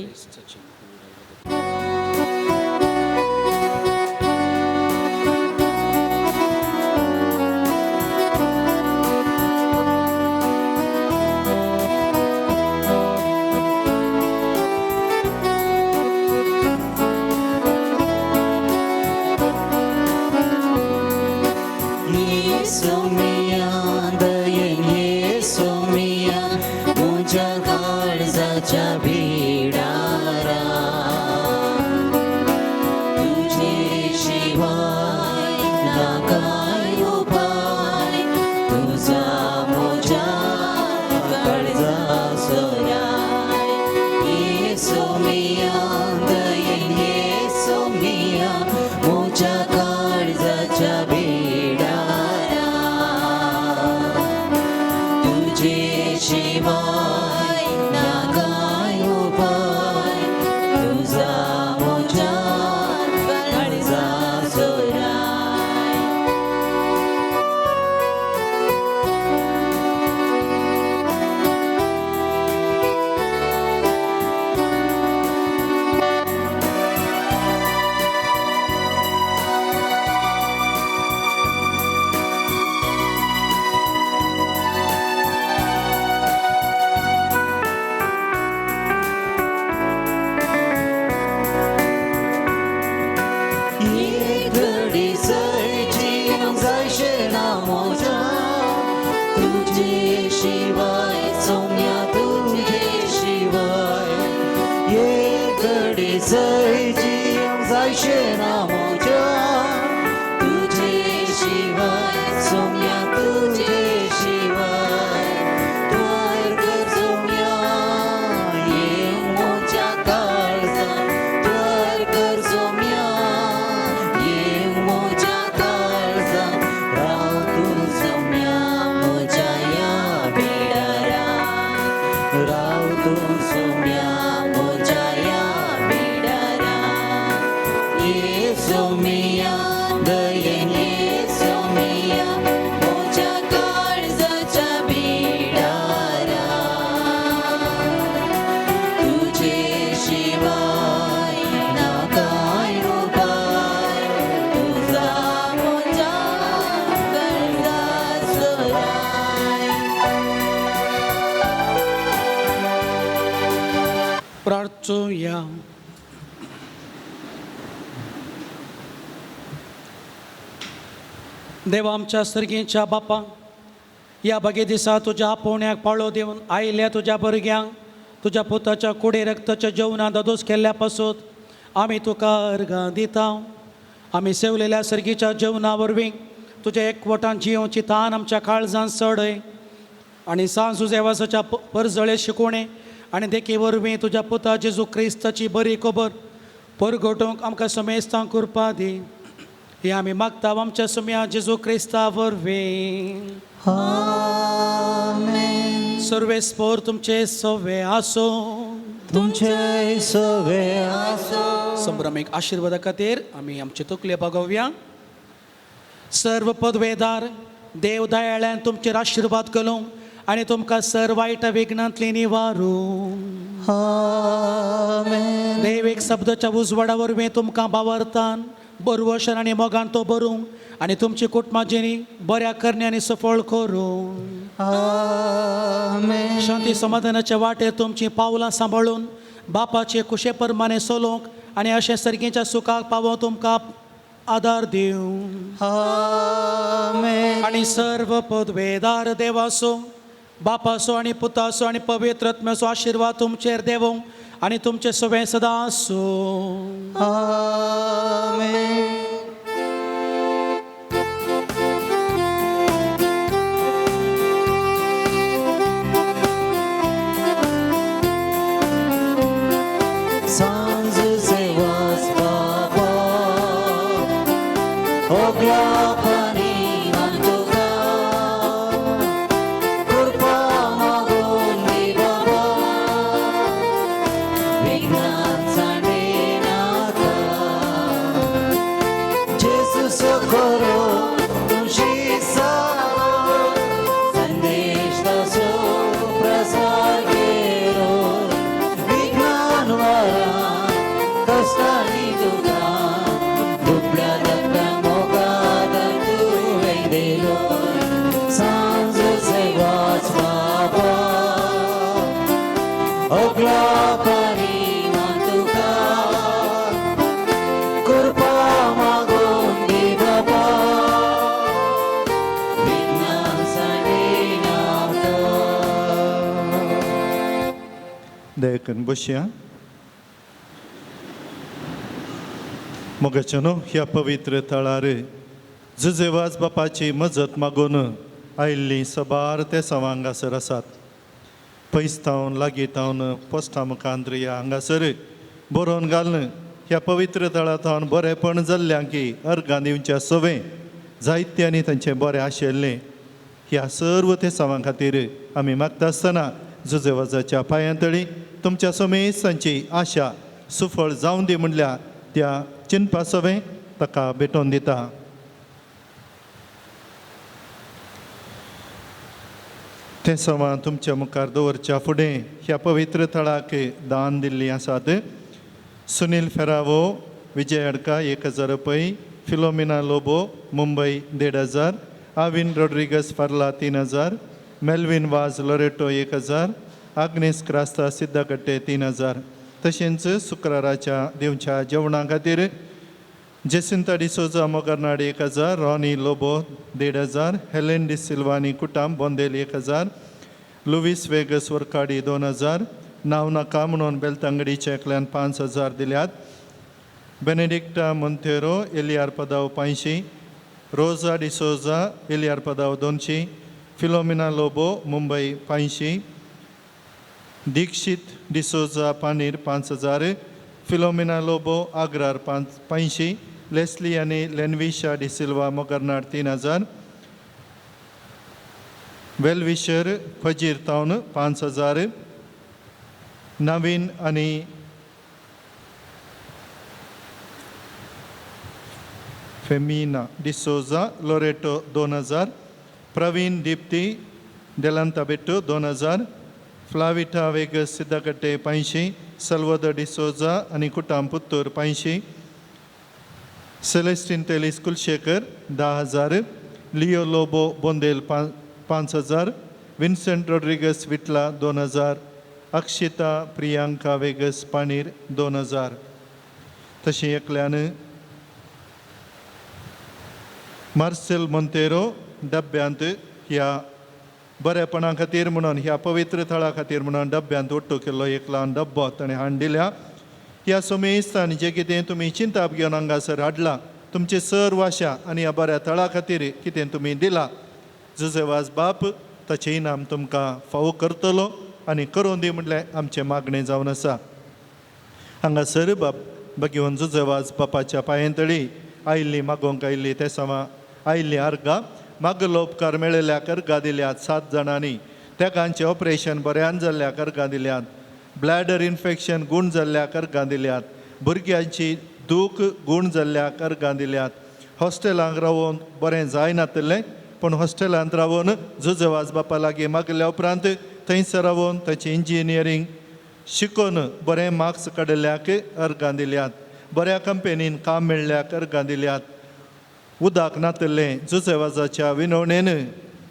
प्रार्थुया. देवा आमच्या सर्गीच्या बापा, ह्या बगे दिसा तुज्या आपोवण्याक पाळो दिवन आयिल्ल्या तुज्या भुरग्यांक तुज्या पुताच्या कुडे रक्ताच्या जेवणांत दादोस केल्ल्या पासून आमी तुका अर्गां दिता. आमी सेवलेल्या सर्गीच्या जेवणा वरवीं तुज्या एकवटान जियोवची तान आमच्या काळजान चडय आनी सांज जुजेवासाच्या परजळे शिकोवणे आनी देखी वरवीं तुज्या पुता जेजू क्रिस्ताची बरी खबर परगटोवंक आमकां समेस्तां करपा दी. हे आमी मागता आमच्या सुम्या जेजू क्रिस्ता वरवीं. सर्वेस्पोर तुमचे सवे आसूं. तुमचे सवे आसूं. संभ्रमीक आशिर्वादा खातीर आमी आमचे तकले बागोवया. सर्व पदवेदार देव दयाळ्यान तुमचेर आशिर्वाद करूं आनी तुमकां सर वायट विघ्नांतली निवारूं. आमेन. देव एक शब्दाच्या उजवाडा वरवीं तुमकां बावरतान बरवशन आनी मोगान तो बरूं आनी तुमची कुटुंबां जिणी बऱ्या करण्यांनी सफळ करूं. आमेन. शांती समाधानाच्या वाटेर तुमचीं पावलां सांबाळून बापाचे कुशे परमाने चलोवंक आनी अशें सर्गीच्या सुखाक पावोवंक तुमकां आदार दिवं. आमेन. आनी सर्व पदवेदार देवाचो बापाचो आनी पुताचो आनी पवित्र आत्म्याचो आशिर्वाद तुमचेर देवूं आनी तुमचे सगळें सदां आसूं. आमेन. सांज सेवास बाबा ओगल्या पाणी तुका तेकून बसया. मोगाचें न्हू ह्या पवित्र थळार जुजेवाज बापाची मजत मागून आयिल्लीं सबार ते सवां हांगासर आसात. पयस थावन लागीं थावन पोस्टा मुखांत ह्या हांगासर बरोवन घालून ह्या पवित्र थळा थावन बरेपण जाल्ल्यां की अर्गां दिवच्या सवें जायते आनी तांचें बरें आशिल्लें. ह्या सर्व ते सवां खातीर आमी मागता आसतना जुजेवाजाच्या पांयांतळी तुमच्या समेस्तांची आशा सुफळ जावं दी म्हणल्या त्या चिंतपा सवें ताका भेटोवन दिता. तें सवां तुमच्या मुखार दवरच्या फुडें ह्या पवित्र थळाक दान दिल्लीं आसात. सुनील फेरावो विजय अडका 1000 रुपये, फिलोमिना लोबो मुंबय 1500, आविन रोड्रिगस फार्ला 3000, मेल्विन वाज लोरेटो 1000, आग्नेस क्रास्ता सिद्धाकट्टे 3000. तशेंच शुक्राराच्या दिवच्या जेवणा खातीर जेसिंता डिसोजा मोगरनाड 1000, रॉनी लोबो 1500, हेलेन डिसिल्वानी कुटाम बोंदेल 1000, लुवीस वेगस वर्काडी 2000, नांव नाका म्हणून बेलतांगडीच्या एकल्यान 5000 दिल्यात. बेनेडिक्टा मोंतेरो एलियार पदाव 500, रोजा डिसोजा एलियार पदाव 200, फिलोमिना लोबो मुंबय 500, दीक्षित डिसोजा पानीर 5000, फिलोमिना लोबो आग्रार 500, लेस्ली आनी लेनविशा डिसिल्वा मोगरनाड 3000, वेलविशर फजीर तावन 5000, नवीन आनी फेमिना डिसोजा लोरेटो 2000, प्रवीण दीप्ती देलांताबेट्टू 2000, फ्लाविटा वेगस सिद्धकट्टे 500, सल्वदो डिसोजा आनी कुटाम पुत्तूर 500, सेलेस्टीन तेलिस कुलशेखर 10,000, लियो लोबो बोंदेल 5000, विन्सेंट रोड्रिगस विटला 2000, अक्षिता प्रियांका वेगस पाणीर 2000. तशें एकल्यान मार्सेल मोंतेरो डब्यांत ह्या बरेपणा खातीर म्हणून ह्या पवित्र थळा खातीर म्हणून डब्यांत ओट्टो केल्लो एक ल्हान डब्बो ताणें हाडून दिल्या. ह्या समेस्तान जें कितें तुमी चिंताप घेवन हांगासर हाडलां तुमचे सर्व आशा आनी ह्या बऱ्या थळा खातीर कितें तुमी दिलां जुजेवाज बाप ताचें इनाम तुमकां फावो करतलो आनी करूं दी म्हटल्यार आमचें मागणें जावन आसा. हांगासर बाप बगेवन जुजेवाज बापाच्या पांयांतळी आयिल्ली मागोवंक आयिल्ली ते समा आयिल्ली अर्गां मागलो उपकार मेळिल्ल्याक अर्गां दिल्यात 7 जाणांनी, तेगांचें ऑपरेशन बऱ्यान जाल्ल्याक अर्गां दिल्यात, ब्लॅडर इन्फेक्शन गूण जाल्ल्याक अर्गां दिल्यात, भुरग्यांची दूख गूण जाल्ल्याक अर्गां दिल्यात, हॉस्टेलांक रावोन बरें जायनातलें पूण हॉस्टेलांत रावोन जुजेवाज बापा लागीं मागल्या उपरांत थंयसर रावोन ताचें इंजिनियरींग शिकोवन बरें मार्क्स काडिल्ल्याक अर्गां दिल्यात, बऱ्या कंपनीन काम मेळ्ळ्याक अर्गां दिल्यात, उदक नातलें जुजेवाजाच्या विनवणेन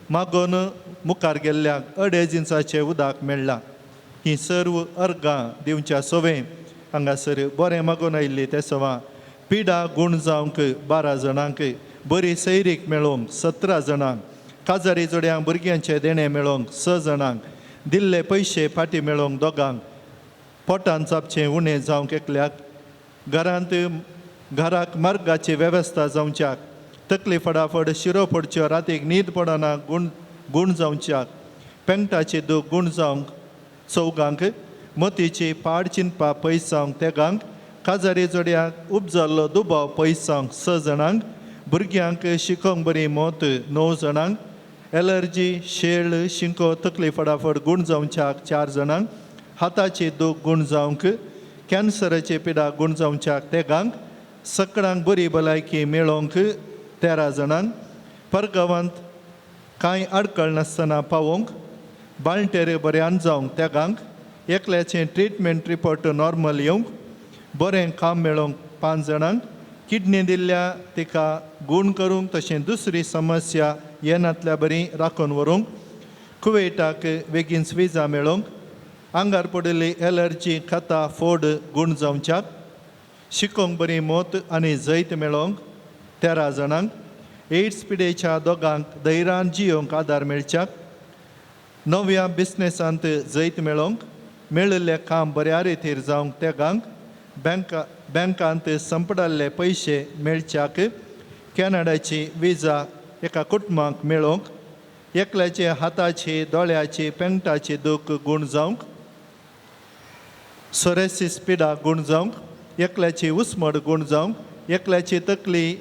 मागोन मुखार गेल्ल्याक 2.5 इंचाचें उदक मेळ्ळां. ही सर्व अर्गां दिवच्या सवें हांगासर बरें मागून आयिल्ली ते सवां पिडा गूण जावंक 12 जाणांक, बरी सैरीक मेळोवंक 17 जाणांक, काजारी जोड्यांक भुरग्यांचें देणें मेळोवंक 6 जाणांक, दिल्ले पयशे फाटीं मेळोवंक 2, पोटान चापचें उणें जावंक एकल्याक, घरांत घराक मार्गाची वेवस्था जावच्याक, तकली फटाफट शिरो पडच्यो रातीक न्हीद पडना गूण गूण जावच्याक, पेंगटाची दूख गूण जावंक 4, मतीची पाड चिंतपा पयस जावंक 3, काजारी जोड्याक उपजाल्लो दुबाव पयस जावंक 6 जाणांक, भुरग्यांक शिकोवंक बरी मत 9 जाणांक, एलर्जी शेळ शिंको तकली फटाफट गूण जावच्याक 4 जाणांक, हाताची दूख गूण जावंक, कॅन्सराची पिडा गूण जावच्याक 3, सकडांक बरी भलायकी मेळोवंक 13 जाणांक, परगांवांत कांय आडकळ नासतना पावोवंक बाळंटेर बऱ्यान जावंक 3, एकल्याचें ट्रिटमेंट रिपोर्ट नॉर्मल येवंक, बरें काम मेळोवंक 5 जाणांक, किडनी दिल्ल्या तिका गूण करूंक तशें दुसरी समस्या येनातल्या बरी राखून व्हरूंक, कुवेटाक बेगीन विजा मेळोवंक, आंगार पडिल्ली एलर्जी खाता फोड गूण जावच्याक, शिकोवंक बरी मत आनी जैत मेळोवंक 13 जाणांक, एड्स पिडेच्या 2 धैर्यान जियोवंक आदार मेळच्याक, नव्या बिजनेसांत जैत मेळोवंक, मेळिल्लें काम बऱ्या रितीर जावंक तेगांक बँकांत संपडाल्ले पयशे मेळच्याक कॅनडाची विजा एका कुटुंबाक मेळोवंक एकल्याचे हाताची दोळ्याची पेंगटाची दूख गूण जावंक सोरेसीस पिडा गूण जावंक एकल्याची उस्मड गूण जावंक एकल्याची तकली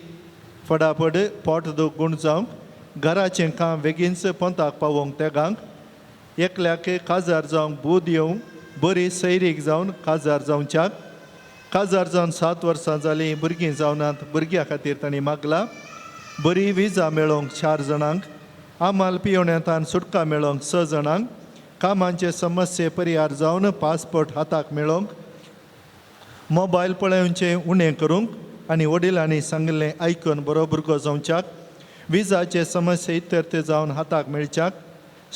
फडाफड पोट दूख गूण जावंक घराचें काम बेगीनच पोंताक पावोवंक तेगांक एकल्याक काजार जावंक बूद येवंक बरी सैरीक जावन काजार जावच्याक काजार जावन 7 वर्सां जालीं भुरगीं जावनात भुरग्यां खातीर तांणी मागला बरी विजा मेळोवंक 4 जाणांक आमाल पियोण्यांतान सुटका मेळोवंक 6 जाणांक कामांचे समस्ये परिहार जावन पासपोर्ट हाताक मेळोवंक मोबायल पळोवचें उणें करूंक आनी वडिलांनी सांगिल्लें आयकून बरो भुरगो जावच्याक विजाचे समस्ये इत्यर्थ जावन हाताक मेळच्याक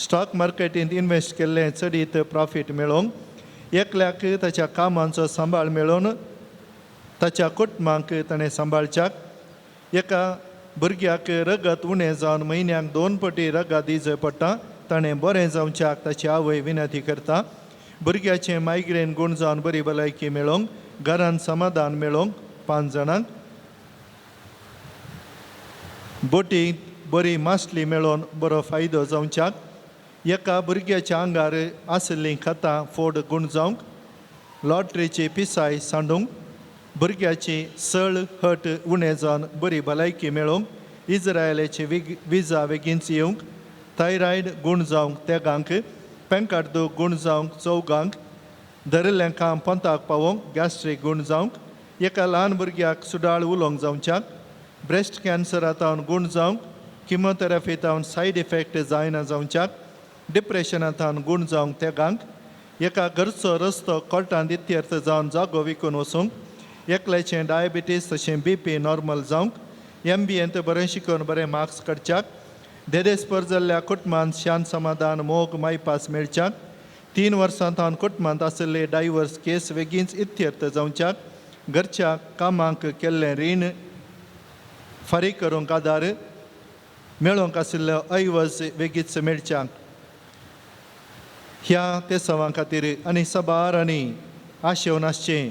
स्टॉक मार्केटींत इन्वेस्ट केल्लें चडीत प्रॉफीट मेळोवंक एकल्याक ताच्या कामांचो सांबाळ मेळोवन ताच्या कुटुंबाक ताणें सांबाळच्याक एका भुरग्याक रगत उणें जावन म्हयन्याक 2 पटी रगत दिवचें पडटा ताणें बरें जावच्याक ताची आवय विनंती करता भुरग्याचें मायग्रेन गूण जावन बरी भलायकी मेळोवंक घरान समाधान मेळोवंक 5 जाणांक बोटींत बरी मासली मेळोवन बरो फायदो जावच्याक एका भुरग्याच्या आंगार आशिल्लीं खतां फोड गूण जावंक लॉटरीची पिसाय सांडूंक भुरग्याची सळ हट उणें जावन बरी भलायकी मेळोवंक इज्रायलाची विजा बेगीनच येवंक थायरायड गूण जावंक तेगांक पेंकाट गूण जावंक 4 धरिल्लें काम पंताक पावोवंक गॅस्ट्रीक गूण जावंक एका ल्हान भुरग्याक सुडाळ उलोवंक जावच्याक ब्रेस्ट कॅन्सरांतावन गूण जावंक किमोथेरपीतावन सायड इफेक्ट जायना जावच्याक डिप्रेशनांतावन गूण जावंक तेगांक एका घरचो रस्तो कोर्टांत इत्यर्थ जावन जागो विकून वचूंक एकल्याचें डायबिटीस तशें बीपी नॉर्मल जावंक एमबीएंत बरें शिकून बरें मार्क्स काडच्याक देदेस्पर जाल्ल्या कुटुंबांत शांत समाधान मोग मायपास मेळच्याक 3 वर्सां तावन कुटुंबांत आशिल्ले डायवर्स केस बेगीनच इत्यर्थ जावच्याक घरच्या कामांक केल्लें रीण फारीक करूंक आदार मेळोवंक आशिल्लो ऐवज बेगीच मेळच्याक ह्या तेसांवां खातीर आनी सबार आनी आशेवन आसचें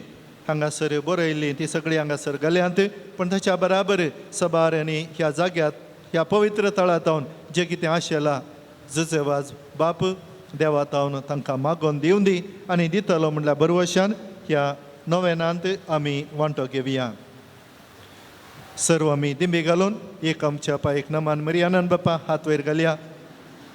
हांगासर बरयल्लीं ती सगळीं हांगासर गेल्यांत पूण ताच्या बराबर सबार आनी ह्या जाग्यात ह्या पवित्र थळांत जें कितें आशेलां जुजेवाज बाप देवा तावन तांकां मागोवन दिवन दी आनी दितलो म्हणल्यार बरवशान ह्या नोवेनांत आमी वांटो घेवया. सर्व आमी दिंबी घालून एक आमच्या पांयक नमान मरियानंद बापा हात वयर घालया.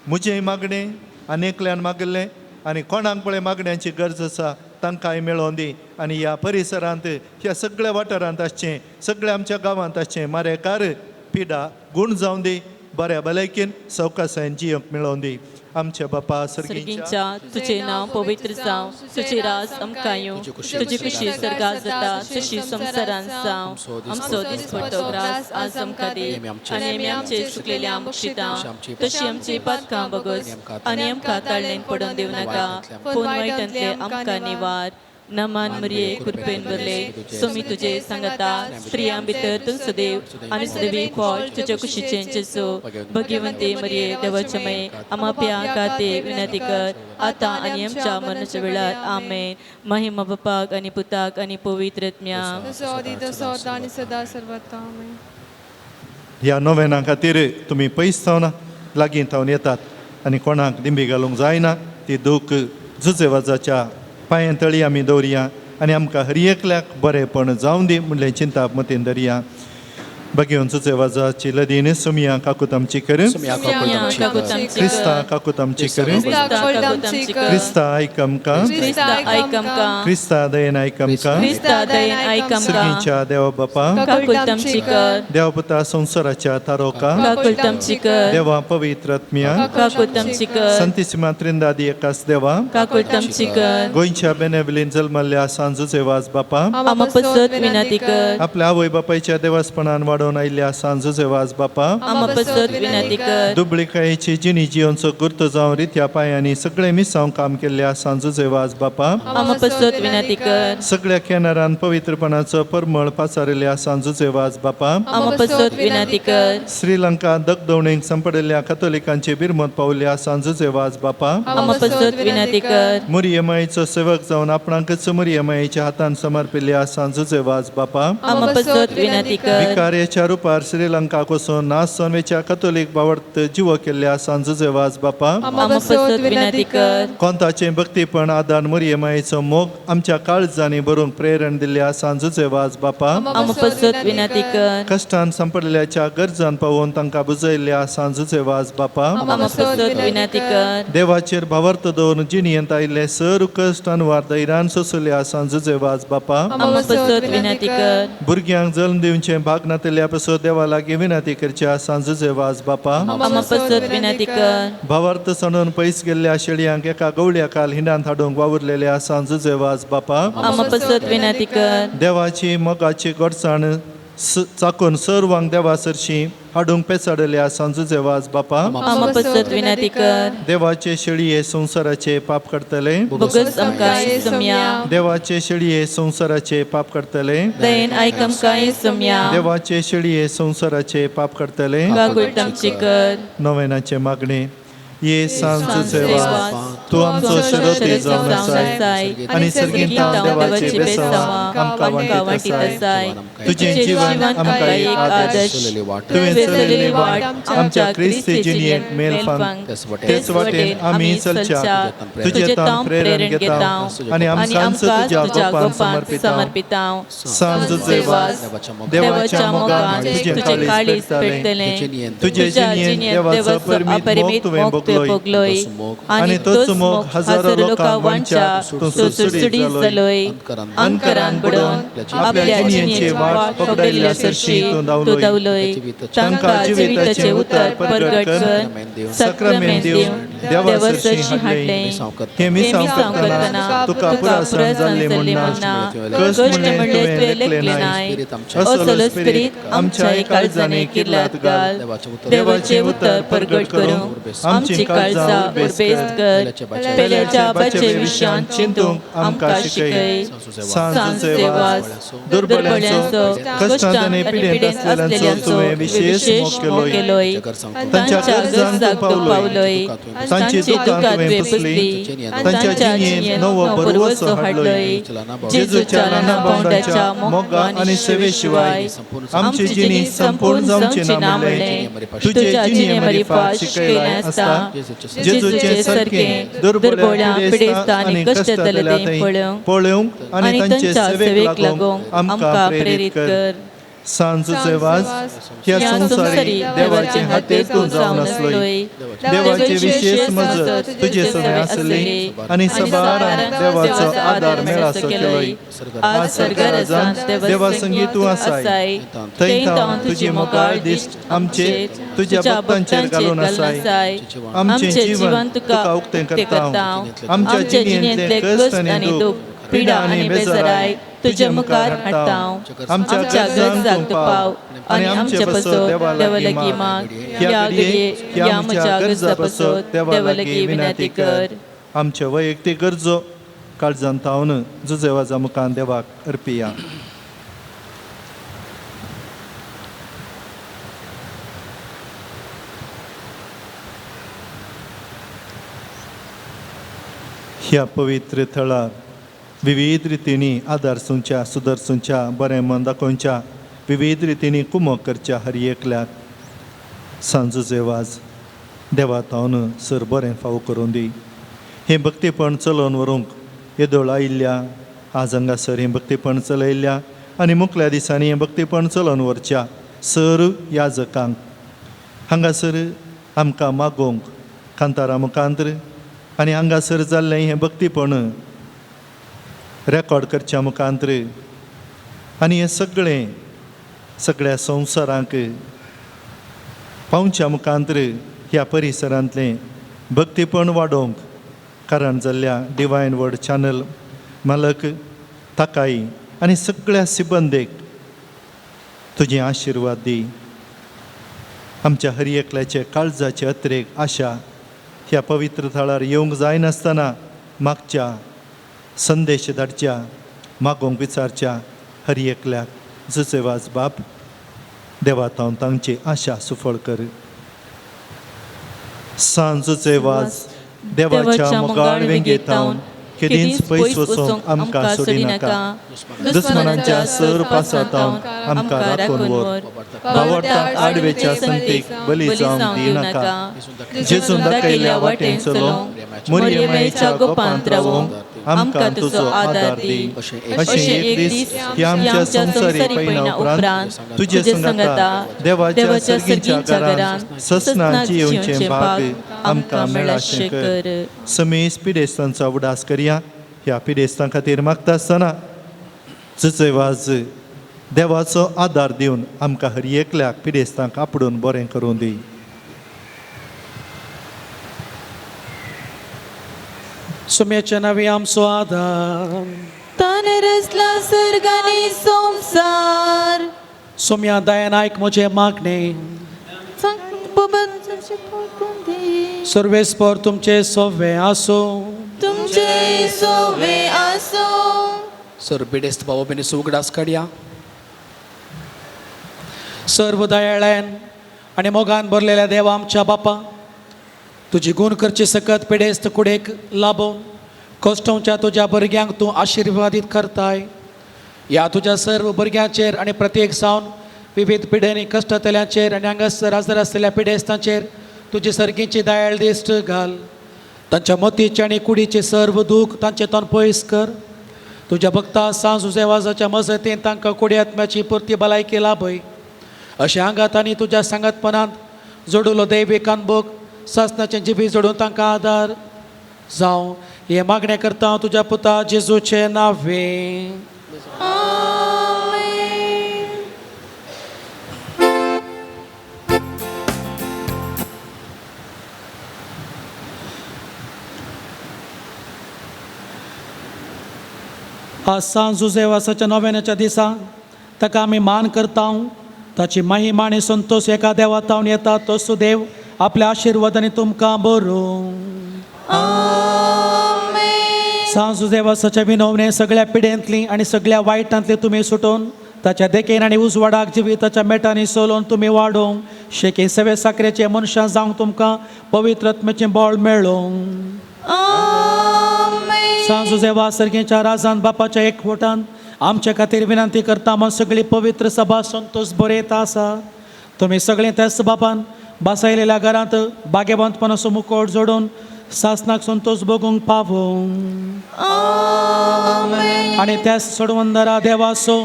म्हजें मागणें आनी एकल्यान मागिल्लें आनी कोणाक पळय मागण्यांची गरज आसा तांकांय मेळोवन दी आनी ह्या परिसरांत ह्या सगळ्या वाठारांत आसचें सगळ्या आमच्या गांवांत आसचें मारेकार पिडा गूण जावन दी बऱ्या भलायकेन सवकासायेन जियोंक मेळोवन दी. आमच्या बापा सर्गींच्या तुझे नांव पवित्र जावं, तुझे राज आमकां येवं, तुजी खुशी सर्गात जाता तशी संवसारांत जावं. आमचो दिसपट्टो ग्रास आज आमकां दी आनी आमी आमचे चुकलेल्या बक्षिता तशी आमची पातकां बगस आनी आमकां ताळ्ळेन पडोवन दिवं नाका, पूण वायटांतले आमकां निवार. नमान मरिये कृपेन भरले, स्वामी तुझे सांगता, स्त्रियां भितर तूं सदैव आनी सदैवी पोट तुज्या कुशीचें जेजू. भगवंती मरिये देवाचे मये आमा प्या खातीर विनंती कर आतां आनी आमच्या मरणाच्या वेळार. आमेन. महिमा बापाक आनी पुताक आनी पवित्र आत्म्याक. ह्या नोवेना खातीर तुमी पयस जावन लागीं थावन येतात आनी कोणाक दिंबी घालूंक जायना ती दूख जुजेवाजाच्या पांयां तळी आमी दवरया आनी आमकां हर एकल्याक बरेंपण जावं दी म्हणलें चिंताप मतीन धरया. बगेवन जुजेवाजाची लदीन सुमया काकूत आमची कर, क्रिस्ता काकूत आमची कर, क्रिस्ता आयक आमकां, क्रिस्ता दयेन आयक आमकां, सर्गीच्या देवा बापा, देवा पुता संवसाराच्या तारोका, देवा पवित्र आत्म्या, संतीसिमा त्रिंदादी एकास देवा, गोंयच्या बेनेवलीन जल्मल्ल्या सांजुजेवाज बापा, आपल्या आवय बापायच्या देवासपणान वाडोवन वाडोवन आयिल्ल्या सांजुजे वाज बापा, आमा पसत विनंती कर. दुबळीकायेची जिणी जियोनचो गुर्त जावन रित्या पांयांनी सगळे मिसांव काम केल्ल्या सांजुजे वाज बापा, आमा पसत विनंती कर. सगळ्या केनारान पवित्रपणाचो परमळ पाचारिल्ल्या सांजुजे वाज बापा, आमा पसत विनंती कर. श्रीलंका दगदवणेक संपडिल्ल्या कथोलिकांचे बिरमत पावल्या सांजुजे वाज बापा, आमा पसत विनंती कर. मुरियमाईचो सेवक जावन आपणाकच मुरियमाईच्या हातान समर्पिल्ल्या सांजुजे वाज बापा, आमा पसत विनंती कर. विकार्याच्या रुपार श्रीलंका कोसून नाश जावन कथोलीक बावडत जिवो केल्ल्या सांजुजे वाज बापा, आमा पसत विनंती कर. कोंताचें भक्तीपण आदार मुरियमाईचो मोग आमच्या काळजांनी भरूंक प्रेरण दिल्ल्या सांजुजे वाज बापा, आमा पसत विनंती कर. कश्टान संपडलेल्याच्या गरजान पावोवन तांकां बुजयल्ल्या सांजुचे वाज बापा, आमा पसत विनंती कर. देवाचेर भावार्थ दवरून जिणयेंत आयिल्ले सर कश्ट अनवार धैर्यान सोंसल्या सांजुचे वाज बापा, आमा पसत विनंती कर. भुरग्यांक जल्म दिवचें भाग नातिल्ल्या पसत देवा लागीं विनंती करच्या सांजुचे वाज बापा, आमा पसत विनंती कर. भावार्थ सांडून पयस गेल्ल्या शेळयांक एका गवळ्या काल हिंडांत हाडूंक वावुरलेल्या सांजुचे वाज बापा, आमा पसत विनंती कर. देवाची मोगाची गोडसाण चाकून सर्वांक देवा सरशी हाडूंक पेचाडल्या सांजुचे वाज बापा, आमा पसत विनंती कर. देवाचे शेळये संवसाराचे पाप करतले, बोगस आमकां सुमया. देवाचे शेळये संवसाराचे पाप करतले, दयेन आयक आमकां सुमया. देवाचे शेळये संवसाराचे पाप करतले. काकुळट आमची कर. नोवेनाचे मागणे. ये सांजुचे वाज, तूं आमचो शिरोती जावन आसाय आनी सर्गींत देवाचे बेसांव आमकां वांटीत आसाय. तुजें जीवन आमकां एक आदर्श, तुवें चलयल्ली वाट आमच्या क्रिस्ती जिणयेक मेलफांक, तेच वाटेन आमी चलच्या तुजें तांव प्रेरण घेता आनी आमकांच तुज्या गोपान समर्पिता. सांजुचे वाज, देवाच्या मोगान तुजें काळीज पेटतलें, तुजे जिणयेन देवाचो अपरिमीत मोग तुवें भोगलोय आनी तोच मोग हजारो लोकांक वांटच्या तूं सुडसुडीत जालोय. अंकरान बुडोवन आपल्या जिणयेची वाट पगडयल्ल्या सरशी तूं धांवलोय. तांकां जिविताचें उतर परगट कर, सक्रामेंत दिवन देवा सरशी हाडलें. हें मिसांव करतना तुका पुरासण जाल्लें म्हूण ना, कश्ट म्हणलें तुवें लेखलें नाय. असलो स्पिरीत आमच्या काळजांनी किर्लात घाल. देवाचें उतर परगट करूंक आमची काळजां उर्बेस्त कर. पेल्याच्या बाचे विशयान चिंतूंक आमकां शिकय. सांजुचे वाज, दुर्बळ्यांचो, कश्टांत आनी पिडेंत आसलेल्यांचो तुवें विशेश मोग केलोय. तांच्या गरजांक तूं पावलोय, तांची दुकां तुवें पुसली, तांच्या जिणेंत नवो भरवंसो हाडलोय. जेजूच्या ल्हाना भावंडाच्या मोगा आनी सेवे शिवाय आमची जिणी संपूर्ण जावची ना म्हणलें तुजे जिणे मारिफात शिकयलें आसता. जेजूचे सारकें दुर्बळ्या, पिडेस्तां आनी कश्टांतल्या थंय पळोवंक आनी तांचे सेवेक लागूंक आमकां प्रेरीत कर. सांजुचे वाज, ह्या संवसारी देवाचे हाते तूं जावन आसलोय. देवाचे विशेष मजत तुजे सगळें आसली आनी सबारांक देवाचो आदार मेळासो केलोय. आज सरकारान देवा संगी तूं आसाय, थंय तावन तुजी मोगाळ दिश्ट आमचे तुज्या भक्तांचेर घालून आसाय. आमचें जीवन तुका उक्तें करता. आमच्या जिणेंतले कश्ट आनी दूख, पिडा आनी बेजाराय तुजे मुखार हाडटा. आमच्या आमच्या गरजांक तूं पाव आनी आमचे पसत देवा लागीं माग. ह्या घडये ह्या म्हज्या गरजा पसत देवा लागीं विनंती कर. आमचे वैयक्तीक गरजो काळजान तावन जुजेवाजा मुखान देवाक अर्पिया. ह्या पवित्र थळार विविध रितींनी आदार सुंच्या, सुदरसुंच्या, बरें मन दाखोवच्या, विविध रितींनी कुमक करच्या हर एकल्याक सांजुचे वाज देवा तावन सर बरें फावो करून दी. हें भक्तीपण चलोवन व्हरूंक येदोळ आयिल्ल्या आज हांगासर हें भक्तीपण चलयल्ल्या आनी मुखल्या दिसांनी हें भक्तीपण चलोवन व्हरच्या सर याजकांक हांगासर आमकां मागोवंक कांतारा मुखांतर आनी हांगासर जाल्लें हें भक्तीपण रेकॉर्ड करच्या मुखांतर आनी हें सगळें सगळ्या संवसारांक पावच्या मुखांतर ह्या परिसरांतलें भक्तीपण वाडोवंक कारण जाल्ल्या डिवायन वर्ड चॅनल मालक ताकाय आनी सगळ्या सिबंदेक तुजे आशिर्वाद दी. आमच्या हर एकल्याचे काळजाचे अत्रेक आशा ह्या पवित्र थळार येवंक जायनासतना मागच्या संदेश धाडच्या मागोवंक विचारच्या हर एकल्याक जुसेवाज बाप देवा तावन तांची आशा सुफळ कर. सांजूचे वाज देवाच्या मोगाळ वेंगेतावन केदींच पयस वचोंक आमकां सोडिनाका. दुस्मनांच्या सर पासातावन आमकां राखून व्हर. भावार्थाक आडवेच्या संतीक बली जावंक दिनाका. जेजून दाखयल्ल्या वाटेन चलोवंक मोरयेमायेच्या गोपांत रावोंक आमकां तुजो आदार दी. अशें एक दीस ह्या आमच्या संवसारी पयना उपरांत तुजे संगाता देवाच्या सर्गीच्या घरांत ससनां जियेवचें भाग आमकां मेळाशें कर. समेस पिडेस्तांचो उडास करया. ह्या पिडेस्तां खातीर मागता आसतना जुजयवाज देवाचो आदार दिवन आमकां हर एकल्याक पिडेस्तांक आपडून बरें करूं दी. सुम्याच्या नांवी आमचो आदार. ताणें रचला सर्ग आनी संवसार. सोम्या दयान आयक म्हजें मागणें. सर्वेस्पर तुमचे सोवे आसूं. तुमचे सोवे आसूं. सर पिडेस्त भाव भयणीचो उगडास काडया. सर्व दयाळ्यान आनी मोगान भरलेल्या देवा आमच्या बापा, तुजी गूण करची सकत पिडेस्त कुडेक लाबोवन कश्टोवच्या तुज्या भुरग्यांक तूं आशिर्वादीत करताय. ह्या तुज्या सर्व भुरग्यांचेर आनी प्रत्येक जावन विविध पिडेनी कश्टतल्यांचेर आनी हांगासर हजर आसलेल्या पिडेस्तांचेर तुजी सर्गीची दयाळ दिश्ट घाल. तांच्या मतीचें आनी कुडीचें सर्व दूख तांचें तोंड पयस कर. तुज्या भक्ता सांज उजेवाजाच्या मजतीन तांकां कुडी आत्म्याची पुरती भलायकी लाभय. अशें आंगात आनी तुज्या सांगातपणांत जोडुलो दैवीक अनभोग सासनाचें जिबी जोडून तांकां आदार जावं. हें मागणें करता हांव तुज्या पुता जेजूचें नांवे. आज सांज जुजेवासाच्या नव्याच्या दिसा ताका आमी मान करता. ताची महिमा आनी संतोश एका देवा तावन येता तो सुदेव आपल्या आशिर्वादांनी तुमकां बरोवं. सांज जुजेवासाच्या विनवणे सगळ्या पिडेंतली आनी सगळ्या वायटांतली तुमी सुटोवन ताच्या देखेन आनी उजवाडाक जिविताच्या मेटांनी सोलोवन तुमी वाडोवंक शेकी सवे साकरेचे मनशां जावंक तुमकां पवित्र आत्म्याचें बळ मेळोवंक. सांज जुजेवा सर्गेच्या राजान बापाच्या एकवटान आमच्या खातीर विनंती करता म्हण सगळी पवित्र सभा संतोष बरयत आसा. तुमी सगळीं त्याच बापान बसायलेल्या घरांत भाग्यवंतपणाचो मुकोट जोडून सासनाक संतोष भोगूंक पावोवंक. आनी त्याच सोडवंदरा देवाचो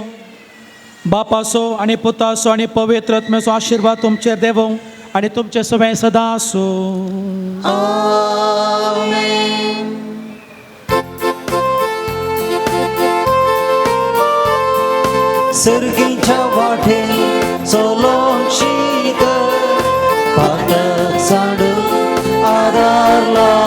बापाचो आनी पुताचो आनी पवित्र आत्म्याचो आशिर्वाद तुमचेर देवोवंक आनी तुमचें सगळें सदां आसूं. सर्गीच्या वाटेन चलोवंक शीक, पातक सांडून आदार लाभ.